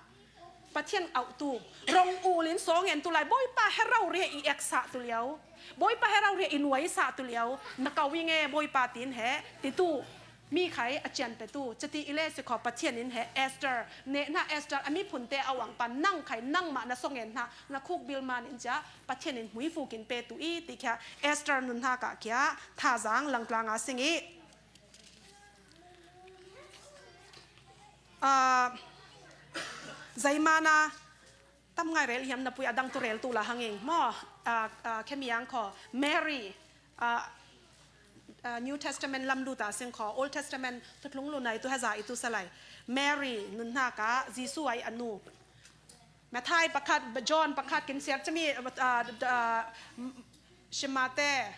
Pathian auhtu, rong ul in sawng en tu lai, Bawipa he rau ria i eksah tu lio, Bawipa he rau ria i nuaisah tu lio, na kau i nge Bawipa tin he, ti tu. Mi khai a cian pe tu, cati i le si khaw Pathian in he Esther, nehna Esther, a miphun te a uang pan nang khai nangmah na sawng en hna, na khuk bil man in cia, Pathian in hmui fukin pe tu i, ti khia Esther nun hna kah khia, thazang langtlang a sing i. Ah, zeimana, tam ngai rel hiam na pui a dang tu rel tu la hanging, maw, ah, ah, khemi ang khaw, Mary, ah, ah, New Testament lam lu ta sing khaw, Old Testament tu tlung lu nai tu haza i tu salai. Mary, nun hna kah, Jesu ai a nu. Matthai pakhat, John pakhat kin siar cami, ah, ah, Shemate,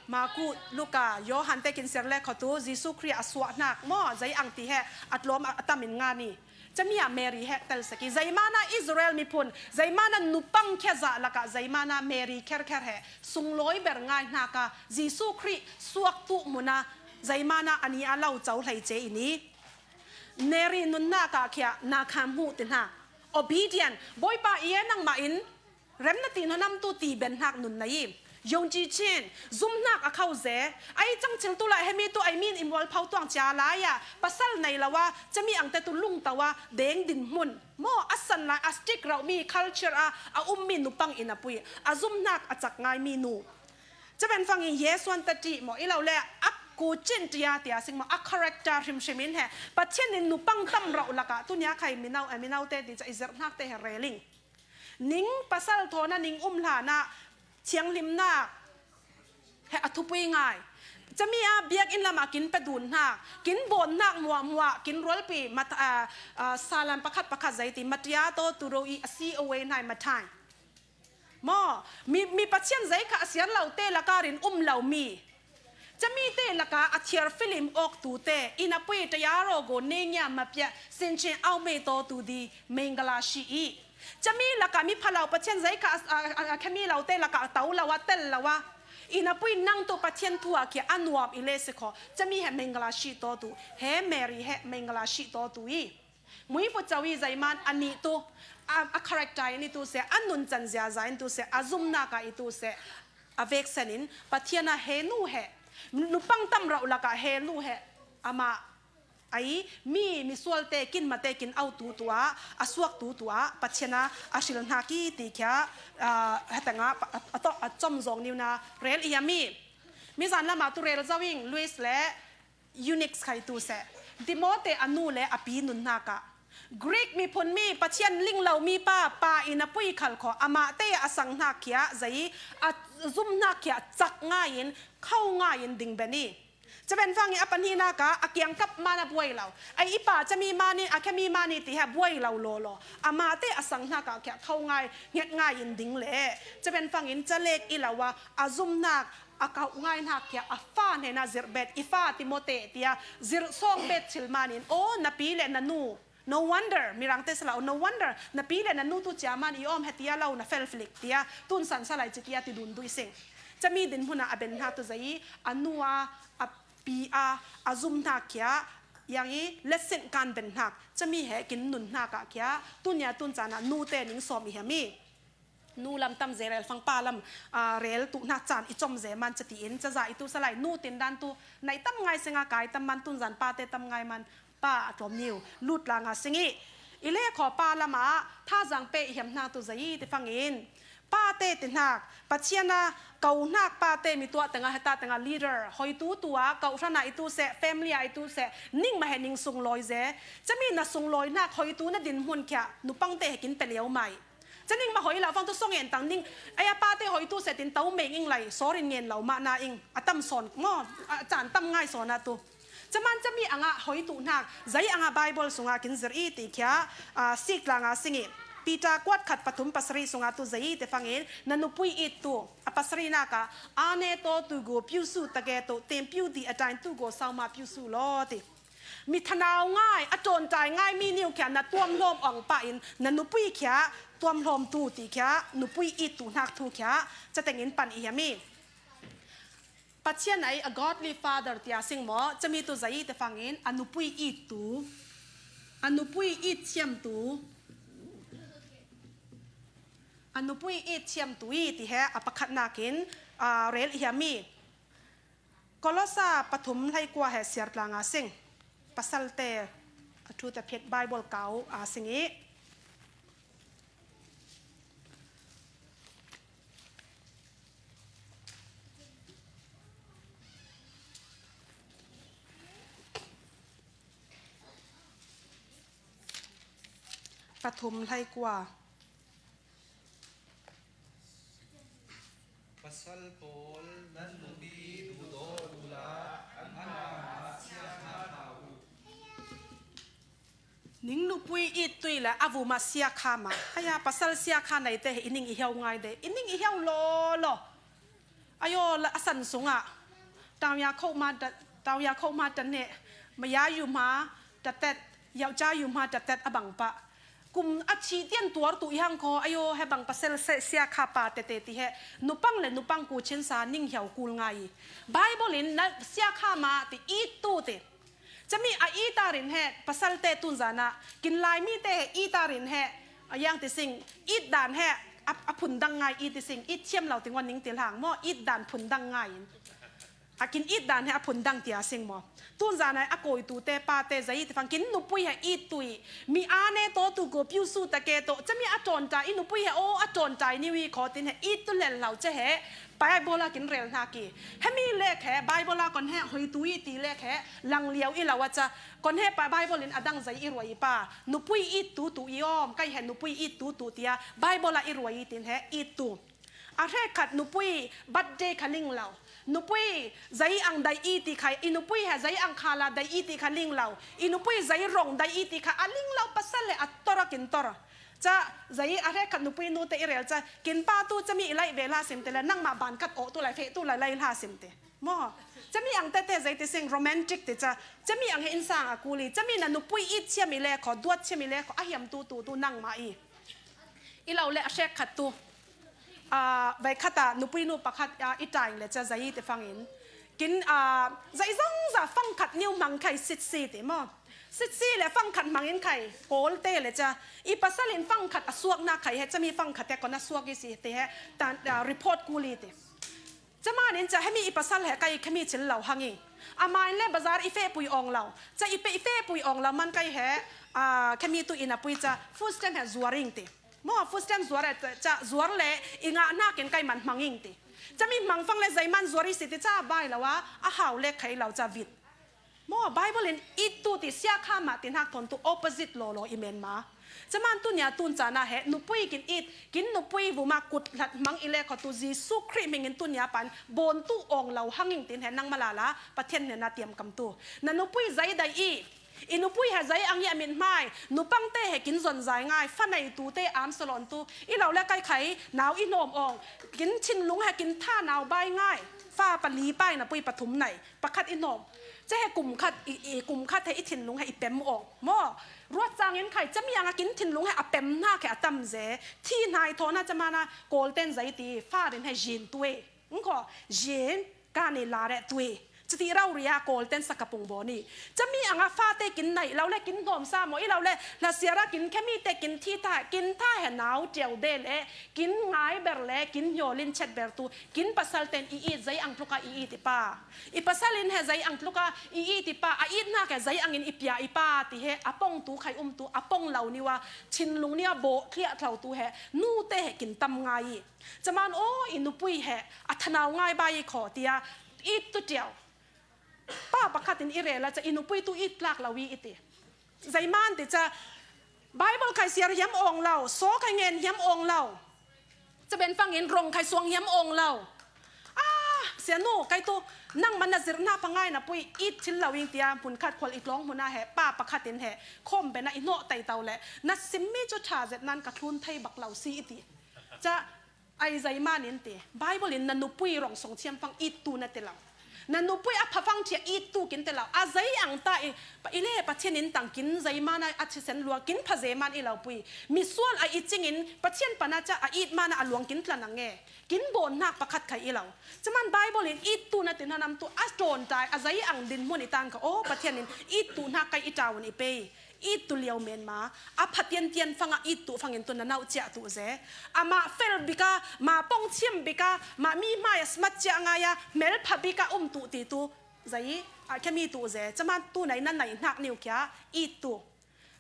Marku, Luka, Johan te kin siar le khaw tu, Jesu Khrih a suah hnak maw, zei ang ti he, a tlawm a, a tam in nga ni. Cami ah Mary he tel saki, zeimana Israel miphun, zeimana nupang khia zah lakah, zeimana Mary kherkher he, sunglawi ber ngai hnaka, Jesu Khrih suak tu muna, zeimana a ni a lo co hlei ce i ni. Mary nun hna kah khia, na kha hmuh ti hna. Obedient, Bawipa i e nangmah in, Remna ti hnonam tu ti ben hnak nun na i. Yong ci chin, zum hnak a khau ze. Ai cang cil tu lai hemi tu ai min i mual phau tuang cia lai a. Pasal nei lo a, cami ang te tu lung tau a, deng din hmun. Maw a san lai, a stick rau mi culture a, a um mi nupang in a pui. A zum hnak a cak ngai mi nu. Caben fangin Yesuan ta ti maw, i lo le a ku cin tia tia sing maw, a character hrimhrim in he. Pathian in nupang tam rau lakah, tunia khai minau, eh, minau te ti ca i zerh hnak te he reling. Ning pasal thawn a ning um hlan ah thianghlimnak he a thupui ngai. Cami ah biakinn lam ah kin pe dun hnak, kin bawn hnak muahmuah, kin rualpi mat-, ah, ah, salam pakhat pakhat zei ti, matia taw tu ro i a si away hnai mathai. Maw, mi, mi Pathian zei kha a sian lo te lakah rin um lo mi. Cami te lakah a thiar filim awk tu te, i na pui tayaro go ne ngia mapia, sinchin au mei taw tu di, mengala shi i. Cami lakah mi phalau Pathian zei kha a, a, a, a khami lo te lakah tau lo a, tel lo a. I na pui nang tu Pathian thu a kia a nuam i le si khaw. Cami he mengala shi taw tu. He Mary he mengala shi taw tu i. Mui fu cawi zeiman a nih tu, a, a character in i tu se, a nun can ziaza in tu se, a zumnak ah i tu se, a veksen in Pathian a he nu he, nupang tam rauh lakah he nu he, amah ai mi, misual te kin, mate kin au tu tu ah, a suak tu tu ah, Pathian a a hril hna ki ti khia, ah, hetang ah, a, a, a, a com zong niu na rel i a mi. Mi zan lam ah tu rel zoing, Luis le, Eunice khai tu seh. Timote a nu le a pi nun hnak ah. Greek miphun mi Pathian ling lo mi pa, pa in a pui khal khaw, amah te a sang hnak khia, zei a zum hnak khia, cak ngai in, khau ngai in ding ben i. Caben fang i a pahnih nak ah, a kiangkap man a buai lo. Ai i pa cami man i, a khami man i ti he buai lo law law. Amah te a sang hnak ah khia, khau ngai, nget ngai in ding le. Caben fang in calek i lo a, a zum hnak, a kauh ngai hnak khia, a fa hnenah zirh bet, i fa Timote, tia zirh sawng bet thil man in, aw, na pi le na nu, no wonder, Mirang te sala, aw, no wonder, na pi le na nu tu cia man i awm he tia lo, na fel filik, tia, tun san salai ci tia ti dun dui sing. Cami din hmun ah a ben hnak tu zei, a nu a, a pi a, a zum hnak khia, yang i, letsin kan ben hnak, cami he kin nun hnak ah khia, tunia tun caan ah nu te ning sawm i hiam i. Nu lam tam ze rel fang pa lam, ah, rel tu hna caan i com ze man cati in, caza i tu salai nu tin dan tu, nai tam ngai singa kai tam man tun zan pa te tam ngai man pa a tlawm niu, lut la nga sing i. I le khaw pa lam ah, thazang pe i hiam hna tu zei ti fang in. Pate ti hnak, Pathian a ko hnak pate mi tuah tengah heta tengah leader, hoitu tu a, ko hran a i tu seh, family a i tu seh, ning mah he ning sunglawi ze. Cami na sunglawi hnak hoitu na dinhmun khia, nupangte he kin pe lio mai. Ca ning mah hoi lo fang tu song en tang ning, aya pate hoitu seh tin to meng ing lai, sawrin ngen lo mah na ing, a tam sawn maw, a can tam ngai sawn a tu. Caman cami angah hoitu hnak, zei angah Bible sungah kin zir i ti khia, ah, sik tlanga sing i. Peter kuat khat pathum pasari sungah tu zei i te fangin, na nupui it tu, a pasari nak ah, ane to tu go piu su take to, tem piu di a tain tu go sau ma piu su lo ti. Mi thanau ngai, a ṭawnṭai ngai mi niu khia na tuamhlawm awng pah in, na nupui khia tuamhlawm tu ti khia, nupui it tu hnak thu khia, ca tengin pan i hiam i. Pathian ai a godly father tia sing maw, cami tu zei i te fangin a nupui it tu, a nupui it thiam tu, a nupui it thiam tu i ti he a pakhat nakin, a, rel i hiam i. Kolosa pathum hlei kua he siar tlanga sing. Pasalte a thu te phiat Bible kau a sing i. Pathum hlei kua. Pasal pawl, nan nupi duhdaw uhla, an hna siakha hna uh. Ning nupui it tui le a vuma siakha ma. Aya, pasal siakha nei te i ning i hiau ngai de. I ning i hiau law law. Ayo, la a san sungah. Tauya kho ma ta, tauya kho ma ta ne. Maya yu ma ta tet, yau cha yu ma ta tet a bang pa. Kum a chi tian tuar tu i hang kho, ayo, he bang pasal se siakha pa te te ti he. Nupang le nupang ku chin sa ning hiau kul ngai. Bible in na siakha ma ti it tu ti. Cami a itarin he, pasalte tunzana, kin Laimi te he itarin he, a yang ti sing, it dan he, a, a phun dang ngai it ti sing, it thiam lo ti ngon ning ti hlang maw, it dan phun dang ngai in. A kin it dan he a phun dang tia sing maw. Tunzana a koi tu te pa te zai ti fang kin nupui he it tui, mi a ne to tu go piu su ta ke to, cami a ton ta i nupui he o a ton ta i niu i kho tin he it tu lel lo che he, Bible a kin rel hna ki. Hemi lek he, Bible a kon he, hoi tu i ti lek he, lang liau i lo a ca. Kon he pa Bible in a dang zai i ruai i pa. Nupui it tu tu i om, kai he nupui it tu tu tia. Bible a i ruai i tin he, it tu. A hre khat nupui birthday kha ling lo. Nupui zai ang dai i ti kha, i nupui he zai ang khala dai i ti kha ling lo. I nupui zai rong dai i ti kha, a ling lo pasal he a tor a kin tor. Ca, zai a hre khat nupui nu te i rel ca, kin pa tu cami i lai ve hla sim te le, nangmah ban khat aw tu lai feh tu lai lai hla sim te. Maw, cami ang te te zai ti sing romantic te ca, cami ang he insang a kuli, cami na nupui it thiam i le kho, duat thiam i le kho, a hiam tu tu tu nangmah i. I lo le a hrek khat tu, a, vai khat a nupui nu pakhat a i taing le ca zai te fangin. Kin, a, zai zong za fang khat niu hmang khai sit si te maw. Sit si le fang khat hmangin khai, kawl te le ca. I pasal in fang khat a suak na khai he, cami fang khat te kon a suak i si te he, tan, a, report kuli te. Ca man in ca hemi i pasal he kai khami chil lo hang i. A man le bazar i feh pui ong lo. Ca i pe i feh pui ong lo man kai he, a, khami tu in a pui ca food stamp he zuar ing te. Maw food stamp zuar e ca zuar le i ngah nakin kai man hmang ing te. Cami hmang fang le zai man zuar i si te ca bai lo a, a hau le khai lo ca vit. Maw, Bible in it tu ti siakha mah ti hnak thawn tu opposite law law i men ma. Caman tu nia tun cana he, nupui kin it, kin nupui vuma kut hlat hmang i le kho tu Jesu Khrih hmingin tu nia pan bon tu ong lo hanging tin he nang malala, Pathian hnen na tiam kam tu. Na nupui zai dai i, i nupui he zai ang i a mit hmai, nupang te he kin zon zai ngai, fa nei tu te am salon tu, i lo le kai khai, nau i hnawm ong, kin thinlung he kin tha nau bai ngai, fa pali pai na pui pathum nei. Pakhat i hnawm. Ca he kum khat, i, i kum khat he i thinlung he i pem awng. Maw, ruat cangin khai, cami anga kin thinlung he a pem hna khe a tam ze. Thi hnai thaw na camana, Kawlten zai ti, farin he zin tui. Ngkho, zin, ka ni la reh tui. Cuti rau ria kawl ten sakapung bawn i. Cami anga fate kin naih lo le kin hnawm sa maw i lo le, hla siara kin khemi te kin thi ta, kin tha he nau tiu de le, kin ngai ber le, kin hiawlin chet ber tu, kin pasal ten i it zei ang tluka i it i pa. I pasal in he zei ang tluka i it i pa, a itnak he zei angin i pia i pa ti he, a pong tu khai um tu, a pong lo niwa, thinlung nia bawh thliah thlo tu he, nu te he kin tam ngai i. Caman aw i nupui he, a thanau ngai bai i khaw tia, it tu tiau. Pa pakhatin i rel a ca i nupui tu it tlak lo i i ti. Zeiman ti ca Bible khai siar hiam awng lo, saw khai ngen hiam awng lo. Ca ben fangin rong khai suang hiam awng lo. Ah, sianu, kai tu nang man na zirh hna pangai na pui it thil lo ing tia hmun khat khual i tlawng hmun ah he pa pakhatin he khawm ben ah i hnawh tai tau le na simmi cu ṭha zet nan ka thlun thei bak lo si i ti. Ca Ai zeiman in ti. Bible in na nupui rong song thiam fang it tu na ti lo. Na nupui a pha fang thia it tu kin ti lo. A zei ang ta i, pa, i le Pathian in tang kin zeiman a, a thisen luang kin pha zeiman i lo pui. Misual a i cingin Pathian pana ca a it man a luang kin tla nang nge. Kin bawn hnak pakhat khai i lo. Caman Bible in it tu na ti hna nam tu a ṭawn tai a zei ang din hmun i tan ka aw Pathian in it tu hnak kai i ṭaun i pei. It tu lio menma, a phatian tian fanga it tu fangin tu na nauh ciah tu ze. Amah fel bika, ma pong thiam bika, ma mi hmai a smat ciah ngai a, mel pha bika um tu ti tu. Zei, a khemi tu ze. Caman tu nai na nai hnak niu kia, it tu.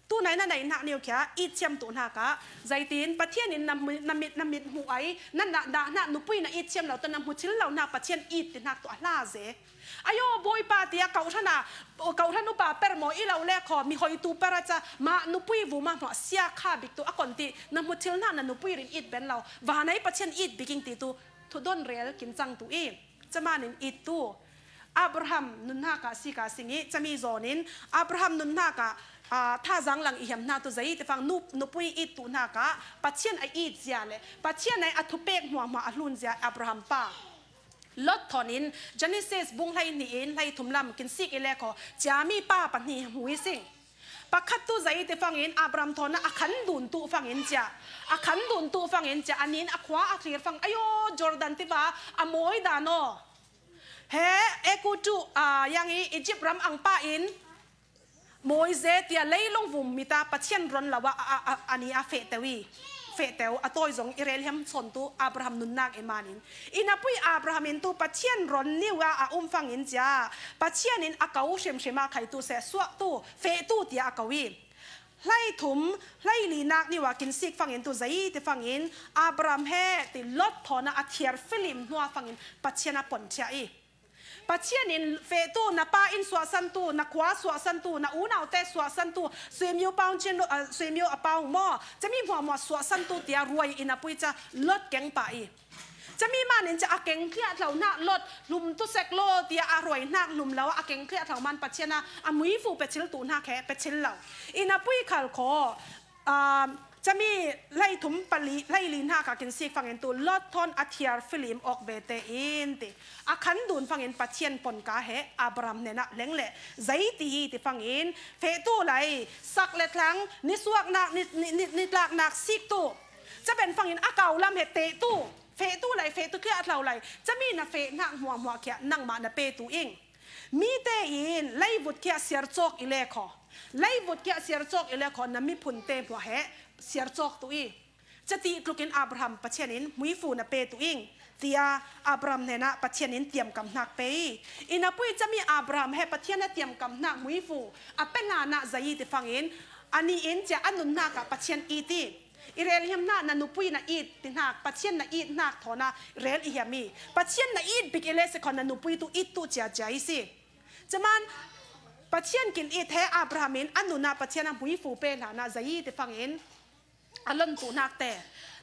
Tu nai na nai hnak niu kia, it thiam tu hnak ah. Zeitin, Pathian in na, na mit, na mit hmu ai, na, na, na, na nupui na it thiam lo, tu na hmu thil lo hnak Pathian it ti hnak tu a hla ze. Ayo, Bawipa, tia kau hran a, kau hran upa per maw i lo le khaw, mi hoi tu per a ca, ma nupui vu ma hmawh sia kha bik tu a kon ti, na hmu thil hna na nupui rin it ben lo, vanai Pathian it biking ti tu, thudon rel kin cang tu i, caman in it tu. Abraham nun hna ka si ka sing i, cami zawn in, Abraham nun hna ka, a, thazang lang i hiam hna tu zei, tifang nu, nupui it tu hna ka, Pathian a it zia le, Pathian ai a thupek hmuahhmuah a hlun zia Abraham pa. Lot thawn in Genesis bung hleihnih in hleithum lam kin sik i le khaw, ciami pa pahnih hmu i sing. Pakhat tu zei ti fangin Abraham thawn a khan dun tu fangin cia. A khan dun tu fangin cia, a nin a khua a thlir fang, ayo, Jordan tiva a mawi dan aw. He, Eku tu, a, yang i Egypt ram ang pa in, Moise tia leilung vum mita Pathian ron lo a, a, a, a ni a feh teu i, feh teu a tawi zong i rel hiam sawn tu Abraham nunnak i manin. I napui Abraham in tu Pathian ron niu a a um fangin cia, Pathian in a kau hrimhrim a khai tu seh suak tu, feh tu tia a kau i. Hlei thum, hlei linak niu a kin sik fangin tu zei ti fangin, Abraham he ti Lot thawn a a thiar filim hnua fangin Pathian a pon thiah i. Pathian in feh tu, na pa in suahsan tu, na khua suahsan tu, na unau te suahsan tu, suimiu pau chin, ah, suimiu a pau maw, cami hmuahhmuah suahsan tu tia ruai in a pui ca Lot keng pah i. Cami man in ca a keng thliah thlo hnak Lot hlum tu sek law tia a ruai hnak hlum lo a keng thliah thlo man Pathian a a muifu pe thil tu hnak he pe thil lo. In a pui khal khaw, Aa, cami hleithum pali, hleili hna ka kin sik fangin tu Lot thawn a thiar filim awk ve tein ti. A khan dun fangin Pathian pon ka he Abraham hnenah leng le zei ti hi ti fangin feh tu lai, sak le thlang, nisuaknak, ni, ni, ni, nitlaknak sik tu. Caben fangin a kau lam he teh tu. Feh tu lai, feh tu khiah thlau lai. Cami na feh hnak hmuahhmuah khiah nangmah na pe tu ing. Mi tein leivut khiah siar cawk i le khaw. Leivut khiah siar cawk i le khaw, na miphun te hmuah he siar cawk tu i. Cati tlukin Abraham Pathian in muifu na pe tu ing, tia Abraham hnenah Pathian in tiamkam hnak pe i. I napui cami Abraham he Pathian a tiamkam hnak muifu a pe hlanah zai i ti fangin, a ni in cia a nun hnak ah Pathian i ti. I rel hiam hna, na nupui na it ti hnak, Pathian na it hnak thawn a rel i hiam i. Pathian na it bik i le si khaw, na nupui tu it tu cia cia i si. Caman Pathian kin it he Abraham in a nun ah Pathian a hmuifu pe hlanah zai ti fangin a lon tu hnak te.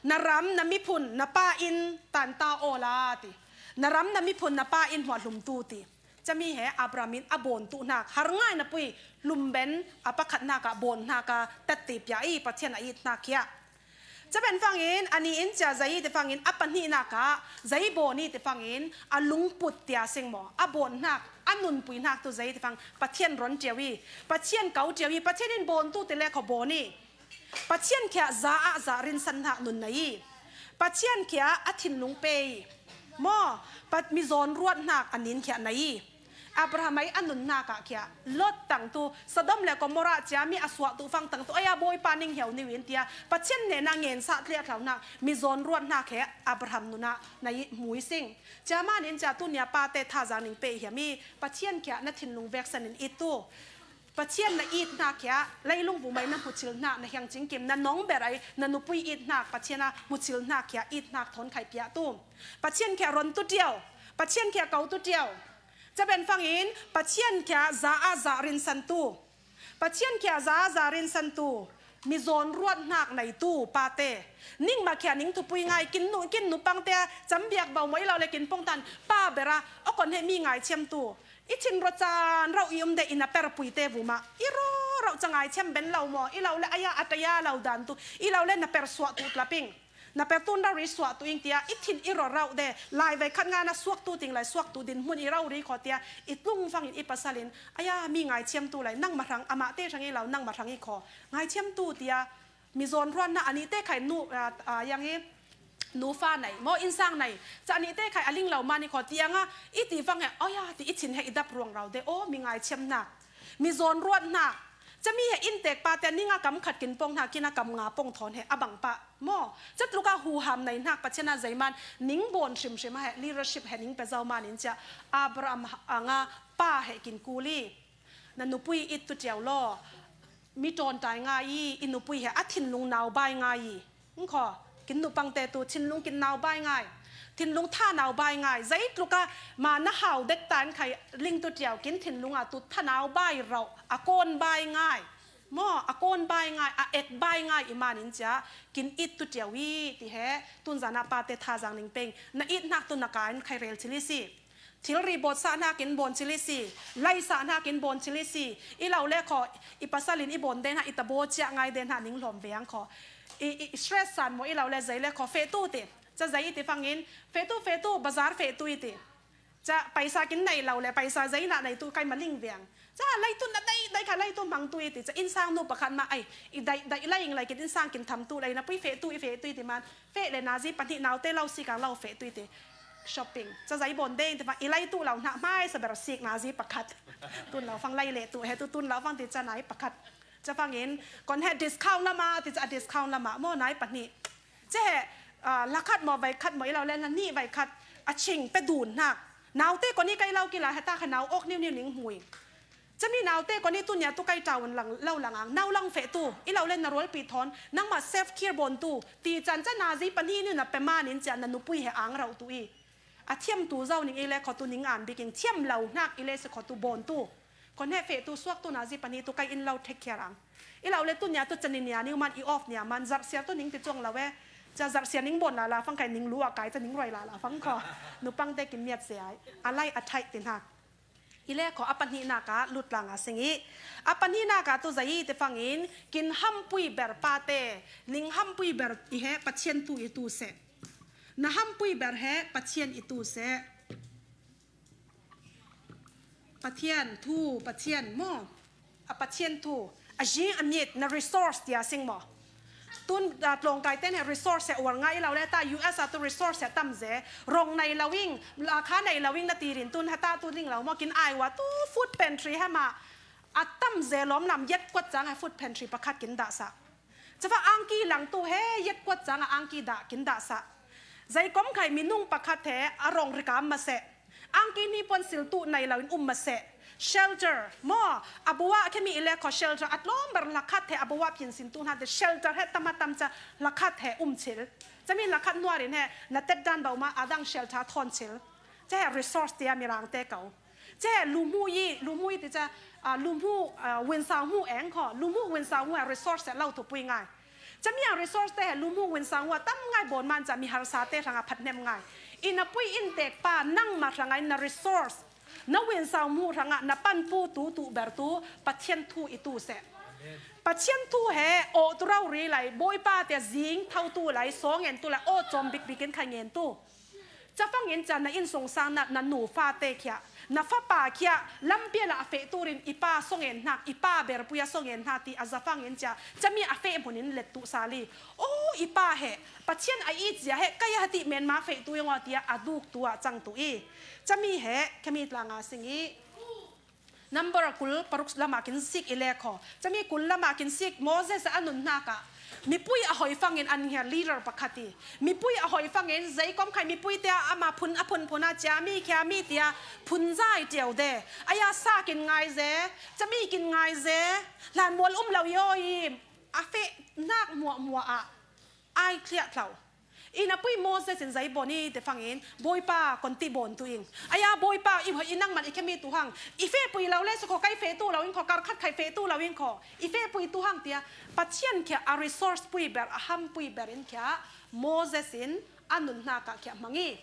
Na ram, na miphun, na pa in tanta awla ti. Na ram, na miphun, na pa in hmuah hlum tu ti. Cami he Abraham in a bawn tu hnak, har ngai na pui, hlum ben a pakhat hnak ah bawn hnak a tat ti pia i Pathian a it hnak khiah. Caben fangin, a ni in cia zai ti fangin, a pahnihnak ah zai bawn i ti fangin, a lungput tia sing maw, a bawn hnak, a nunpui hnak tu zai ti fang, Pathian ron tiu i, Pathian kau tiu i, Pathian in bawn tu ti le khaw bawn i, Pathian khiah za ah za rinsan hnak nun na i, Pathian khiah a thinlung pe i, maw, pat mi zawn ruat hnak a nin khiah na i. Abraham ai a nunnak ah khia Lot tangtu, Sodom le Gomorrah cia mi a suahtu fang tangtu, aya Bawipa ning hiau niu in tia Pathian hnena ngensa tliah thlaunak, mi zawn ruatnak he Abraham nunah na i hmui sing. Cia manin cia tunia pate thazang ning pe hiam i Pathian khia na thinlung veksan in it tu. Pathian na itnak khia leilung vumai na hmuchilhnak na hiang cingkim, na nong ber ai na nupui itnak Pathian a hmuchilhnak khia itnak thawn khai piah tu. Pathian khia ron tu tiau, Pathian khia kau tu tiau. Caben fangin Pathian khia za a za rinsan tu. Pathian khia za a za rinsan tu. Mi zawn ruatnak nei tu pate. Ning ma khia ning thupui ngai, kin nu, kin nupangte a cambiak bau maw i lo le kin pongtan pa bera, a kon he mi ngaithiam tu. I thin rawh caan rauh i um deh i na perpui te vumah. I raw rauh ca ngaithiam ben lo maw? I lo le aya a taya lo dan tu. I lo le na per suah tu tlaping. Na per tun rau ri suah tu ing tia. I thin i raw rauh de. Lai vai khat nga na suak tu ting lai suak tu din hmun i rau ri khaw tia. I tlung fangin i pasalin. Aya mi ngaithiam tu lai. Nang ma hrang amah te hrang i lo nang ma hrang i khaw. Ngaithiam tu tia. Mi zawn ruanna a nih te khai nu, a, a, yang i nufa nei maw, innsang nei. Ca a nih te khai a ling lo mah ni khaw tiang a, i ti fang he, aw ya, ti i thin he i dap ruang rau de, aw, mi ngaithiamnak. Mi zawn ruatnak. Ca mi he inntek pa te ning a kam khat kin pong hna, kin a kam nga pong thawn he, a bang pah. Maw, ca tluk a huham nei hnak Pathian a zeiman, ning bawn hrimhrim a he, leadership he ning pe zo man in cia, Abraham ang a pa he kin kul i. Na nupui it tu tiau law. Mi ṭawnṭai ngai i, i nupui he a thinlung naubai ngai i. Nkhaw, kin nupangte tu thinlung kin naubai ngai. Thinlung tha naubai ngai. Zeitluk a ma na hau dek ta in khai ling tu tiau kin thinlung a tu tha naubai rauh. A kawn bai ngai. Maw, a kawn bai ngai, a ek bai ngai i man in cia kin it tu tiau i ti he tunzan a pate thazang ning peng. Na itnak tu na ka in khai rel chil i si. Thilri bawt sah hnakin bawn chil i si, lai sah hnakin bawn chil i si, i lo le khaw, i pasal in i bawn de hna, i tabaw ciah ngai de hna ning hlawm ve ang khaw. I, i, i stress san maw i lo le zei le khaw, feh tu ti. Ca zei i ti fangin, feh tu, feh tu, bazar feh tu i ti. Ca paisa kin nei lo le, paisa zei na nei tu kai ma ling ve ang. Ca lai tu na dai, dai kha lai tu hmang tu i ti. Ca innsang nu pakhat ma ai, i dai, dai lai ing lai kin innsang kin tham tu lai na pui feh tu i feh tu i ti man. Feh le nazi pahnih naute lo sik ang lo feh tu i ti. Shopping. Ca zei bawn deng te pah i lai tu lo hna hmai sa ber sik nazi pakhat. Tun lo fang lai le tu he tu tun lo fang ti ca nai pakhat. Ca fangin kon he discount lama ti ca discount lama maw nai pahnih. Ca he, ah, lakhat maw vaikhat maw i lo le na nih vaikhat a ching pe dun hna. Naute kon i kai lo kila he ta kha nau awk niu niu ning hmui. Cami naute kon i tunia tu kai ṭaun lang, lo lang ang, nau lang feh tu, i lo le na rualpi thawn, nangmah self care bawn tu, ti can ca nazi pahnih nih na pe man in cia na nupui he ang rauh tu i. A thiam tu zo ning i le khaw tu ning an biking, thiam lo hnak i le si khaw tu bawn tu. Kon he feh tu suak tu nazi pahnih tu kai in lo take care ang. I lo le tunia tu cani nia ning man i off nia man zarh siar tu ning ti cuang lo e. Ca zarh siar ning bawn la la fang kai ning lu a kai ca ning ruai la la fang khaw. Nupang te kin miat se ai. A lai a thaih ti hnak. I le khaw a pahnihnak ah lut tlang a sing i. A pahnihnak ah tu zei i te fangin kin hampui ber pate, ning hampui ber i he Pathian tu i tu seh. Na hampui ber he Pathian i tu seh. Pathian thu, Pathian maw. A Pathian thu. A zing a mit na resource tia sing maw. Tun, ah, tlawngkai ten he resource he uar ngai i lo le ta U S a tu resource he tam ze rong nei lo ing, la kha nei lo ing na ti rin tun ha ta tu ding lo maw kin ai wa tu food pantry he ma a tam ze lawm lam yet kuat cang he food pantry pakhat kin dah sa. Cafa angki lang tu he yet kuat cang a angki dah kin dah sa. Zei kom khai minung pakhat he a rong rikam ma se. Angki ni pon sil tu nei lo in um ma se. Shelter maw, a buah khemi i le khaw shelter a tlawm ber lakhat he a buah pin sin tu hna te shelter he tam a tam ca lakhat he um chil. Cami lakhat nuar in he na tet dan bau ma a dang shelter thawn chil. Ca he resource tia mirang te kau. Ca he lu hmu i, lu hmu i ti ca, ah, lu hmu, ah, winsau hmu eng khaw. Lu hmu winsau hmu he resource he lo thupui ngai. Cami a resource te he lu hmu winsau hmu a tam ngai bawn man ca mi harsa te hrang a phat hnem ngai. I na pui in tek pa nangmah hrang ai na resource. Na winsau hmu hrang a na pan pu tu tu ber tu Pathian thu i tu seh. Pathian thu he aw tu rau ri lai Bawipa te zing thau tu lai saw ngen tu lai aw cawm bik bik in khai ngen tu. Ca fangin ca na innsungsang na, na nu fate khia, na fapa khia, lampi a lah a feh turin i pa songen hnak, i pa berpui a songen hna ti a za fangin ca, cami a feh hmunin let tu sali. Oh, i pa he, Pathian a i cia he, kaya hati menma feh tu yong a tia a duk tu a cang tu i. Cami he, kami tlanga sing i. Number kul paruk lamah kin sik i lekhaw. Cami kul lamah kin sik Moses a nunhnak ah mipui a hoi fangin an ngiat leader pakhat i. Mipui a hoi fangin zei kom khai mipui tia ama phun a phun phun a cia mi khia mi tia phun zai tiau de. Aya sa kin ngai ze, cami kin ngai ze, hlan mual um lo yo i a feh nak muah muah ah ai thliah thlau. I na pui Moses in zei bon i te fangin, Bawipa kon ti bon tu ing. Aya Bawipa i hoi i nangman i khemi tu hang. I feh pui lo le su kho kai feh tu lo in kho, kar khat khai feh tu lo in kho. I feh pui tu hang tia, Pathian khia a resource pui ber, a ham pui ber in khia, Moses in a nunhnak ah khia hmang i.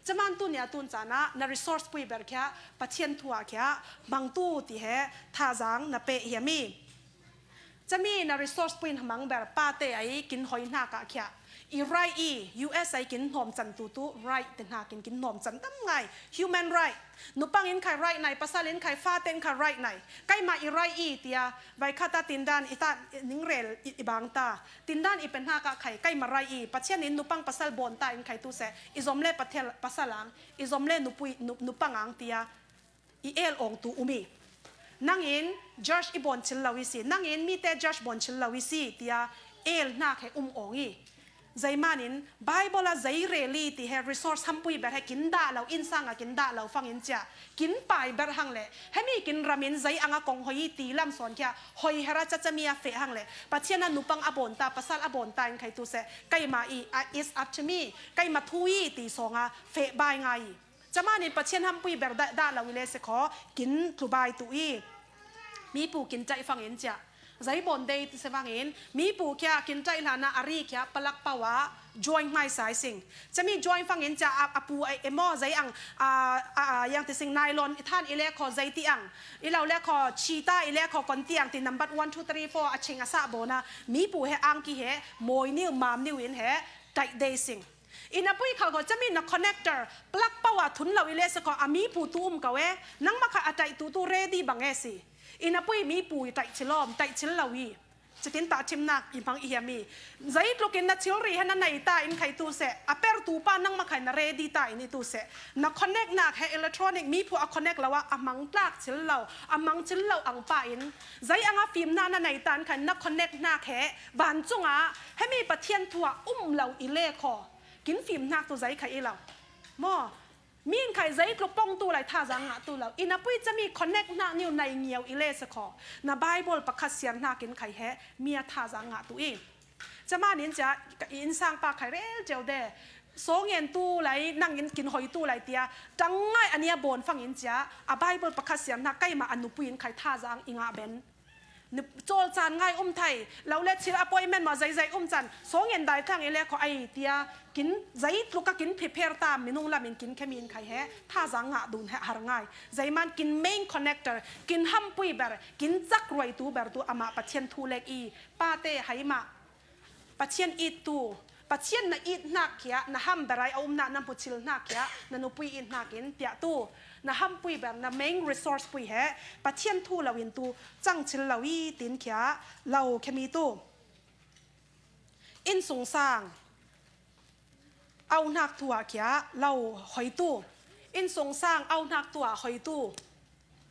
Caman tu nia tun cana, na resource pui ber khia, Pathian thu ah khia, hmang tu ti he, thazang na pe hiam i. Cami na resource pui in hmang ber pate ai kin hoi hnak ah khia. I right i, U S ai kin hnawm can tu tu right te hnakin kin hnawm can tam ngai. Human right. Nupang in khai right nai, pasal in khai, fate in khai right nai. Kaima i right i tia, vai khata tindan i ta ning rel i, i bang ta. Tindan i pen hnak ah khai, kaima right i, Pathian in nupang pasal bon ta in khai tu se. I zom le pathel, pasal ang, i zom le nupui, nu, nupang ang tia. I el ong tu um i. Nangin judge i bon chil lo i si. Nangin mite judge bon chil lo i si. Tia el hnak he um ong i. Zeimanin Bible a zei reli ti he resource hampui ber he kin dah lo, insang a kin dah lo fangin cia. Kin pai ber hang le. Hemi kin ramin zei anga kong hoi i ti lam sawn kia. Hoi hera cacami a feh hang le. Pathian a nupang a bon ta, pasal a bon ta in khai tu se. Kaima i, a, it's up to me. Kaima thu i ti song a feh bai ngai i. Camanin Pathian hampui ber dah, dah lo i le se kho, kin tlubai tu i. Mipu kin taih fangin cia. Zei bon dei ti se fangin, mipu kia kin taih hlana a ri kia palak pau a, join hmai sai sing. Cami join fangin cia a, a pu a emo zei ang, a, a, a, yang ti sing nylon i than i le kho zei ti ang. I lo le kho cheetah i le kho kon ti ang ti number one, two, three, four a ching a sah bona. Mipu he ang ki he, moi niu, mam niu in he, taih dei sing. I na pui khal kho, cami na connector, plug power thun lo i le se kho, a mipu tu um kau e, nang makha a taih tu tu ready bang e si. I na pui mipu i taih chilom, taih chil lo i. Chitin ta chimnak i hmang i hiam i. Zei tlukin na chil ri he na nei ta in khai tu se, a per tu pa nang makha na ready ta in i tu se. Na connect nak he electronic mipu a connect lo a, a mang tlak chil lo, a mang chil lo ang pa in. Zei anga fimna na nei ta in khai na connect nak he, van chunga, hemi Pathian thu a um lo i le kho. Kin fimnak tu zei kha i lo. Maw, mi in khai zei tluk pong tu lai thazang ngah tu lo. I na pui cami connect nak niu nai ngiau i le se kho. Na Bible pakhat siar nak in khai he, mi a thazang ngah tu i. Camanin cia, ka i insang pa khai rel ceu de. Songen tu lai, nang in kin hoi tu lai tia. Tang ngai a nia bon fangin cia. A Bible pakhat siar nak kaima a nupui in khai thazang i ngah ben. Ni, cawlcan ngai um thai, lo le thil appointment maw zeizei um can, sawng en dai thang i le kho ai tia, kin zei tluka kin prepare ta minung lamin kin khemin khai he, thazang ngah dun he har ngai. Zeiman kin main connector, kin hampui ber, kin cak ruai tu ber tu amah Pathian thu lek i, pate hai mah. Pathian it tu, Pathian na it hnak khia, na ham berai a umna na hmuchil hnak khia, na nupui it hnakin tiah tu, na hampui ber, na main resource pui he, Pathian thu lo in tu, cangchil lo i tin khia, lo khemi tu. Innsungsang, au hnak thu ah khia, lo hoi tu. Innsungsang, au hnak thu ah hoi tu.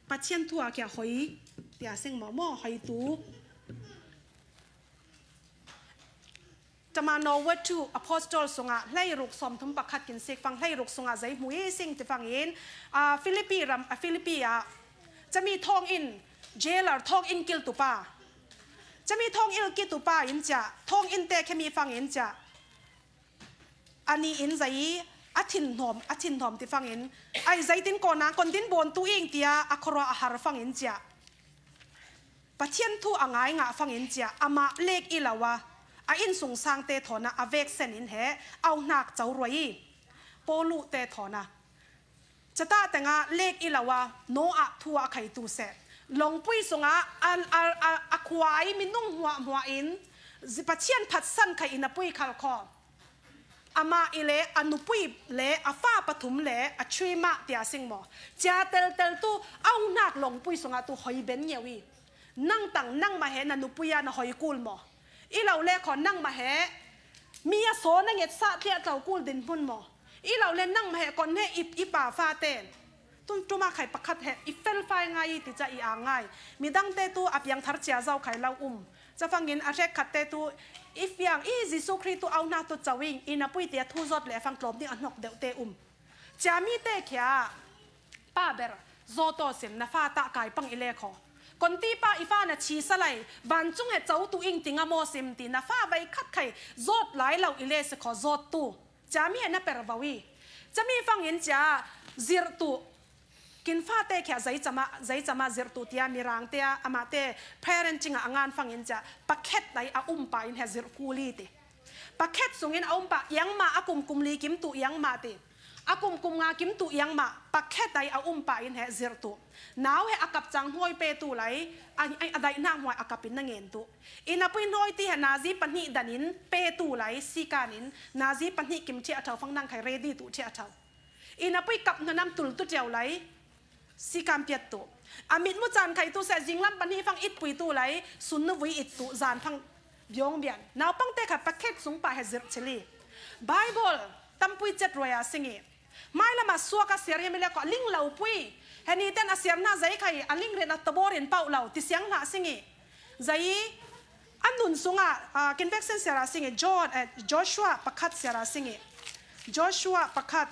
Pathian thu ah khia hoi, tia sing maw maw, hoi tu. Tamano watu apostol sunga hleiruk sawmthum pakhat kin sik fang hleiruk sunga zei hmui sing ti fangin, a, Philippi ram, a, Philippi ah, cami thawng in, jailer thawng in kiltupa. Cami thawng in kiltupa in cia, thawng in te khemi fangin cia. Ani in zei, a thin hnawm, a thin hnawm ti fangin, ai zei tin kawna, kon tin bawn tu ing tia, a khorua a har fangin cia. Pathian thu a ngai ngah fangin cia, amah lek i lo a, a innsungsang te thawn a, a veksen in he, au hnak co ruai i, Paulu te thawn a. Cata tenga lek i lo a, Noah thu a khai tu se. Longpui sunga, a, a, a, a khuai minung hmuahhmuah in, zi Pathian phatsan khai in a pui khal kho. Amah i le, a nupui le, a fa pathum le, a chui mah tia sing maw. Cia teltel tu, au hnak longpui sunga tu hoi ben ngeu i. Nang tang, nang mah he na nupui a na hoi kul maw. I lo le kho nang mah he, mi a saw na nget sah tliah tlau kul din hmun maw. I lo le nang mah he kon he i, i pa fa ten. Tun tuma khai pakhat he i felfai ngai i ti ca i ang ngai. Midangte tu a piangthar cia zau khai lau um. Ca fangin a hrekkhatte tu i fiang i Jesu Khrih tu au hna tu cawing i na pui tia thu zawt le fang tlawm ding a hnok deuhte um. Cia mite khia pa ber zaw taw sim na fa ta kai pang i le khaw. Konti pa i fa na chi salai vancung he cau tu ing ti nga maw sim ti na fa vai khat khai zawt lai lo i le si khaw zawt tu. Cia mi he na per vau i. Cia mi fangin cia zirh tu. Kin fate khia zei cama, zei cama zirh tu tia mirang tia amate parenting a ngan fangin cia pakhet dai a um pa in he zirh kuli ti. Pakhet sungin a um pa iang ma a kum kum li kim tu iang ma ti. A kum kum nga kim tu iang ma pakhet dai a um pa in he zirh tu. Nau he a kap cang hnuai pe tu lai, a, a, a daih nak hnuai a kap in na ngen tu. I na pui hnuai ti he nazi pahnih dan in pe tu lai, si kan in nazi pahnih kim thiah thau fang nang khai ready tu thiah thau. I na pui kap hna nam tul tu thiau lai, si kan piat tu. A mit mu caan khai tu se zinglam pahnih fang it pui tu lai, sun nu vui it tu, zan fang biong bian. Naupang te kha pakhet sung pa he zirh chili. Bible, tampui chet ruai a singi. Mai lama suak a siar hiam i le ko a ling lo pui. He ni ten a siar hna zei khai a ling rin a tabor in pauh lo ti siang hna a singi. Zei a nun sunga, ah, conviction siar a singi. John, eh, Joshua pakhat siar a singi. Joshua pakhat.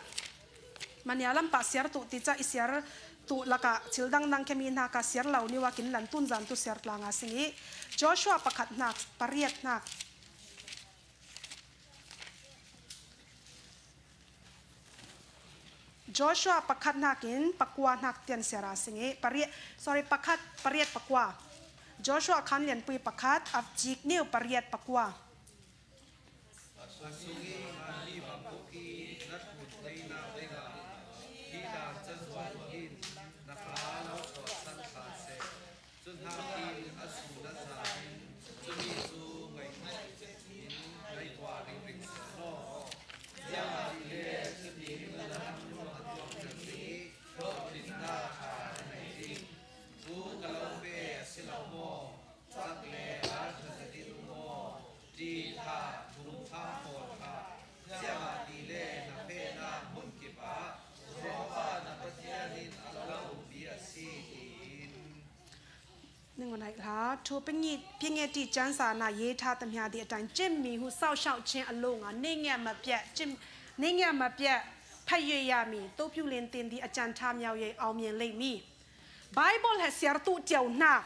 Mania lam pa siar tu ti ca i siar tu laka thil dang dang kemi hna ka siar lo niwa kin lan tun zan tu siar tlang a singi. Joshua pakhat hnak, pariat hnak. Joshua pakhat hnakin pakua hnak tian siar a singi. Pariat, sorry, pakhat, pariat pakua. Joshua khan lianpui pakhat, a cik niu pariat pakua. A sungin a mi bangkok i na thun teinak dingah hi dan can zuan in na fa lo suahsan kha seh. Cuhnakin a sun a zan in cumi cu ngaihtuah in ngaihtuah ringring seh law. Ziangahtile cutin na lam a tuak ding i hlawhtlinnak kha na ngei ding. Cu ka lo pe a si lo maw? Cak le ar na za dih maw? Ṭi kha, thum kha, pawl kha. Ziangahtile na fehnak hmun kip ah Bawipa na Pathian in a lo umpi a si, tiin. 另外来啦，to 平安，平安的江山那耶他的名的，但真迷糊，少少钱啊，龙啊，你也没别，真，你也没别，他也也迷，都不灵点的，啊，将他描也熬面泪迷。 Bible he siar tu tiu hna.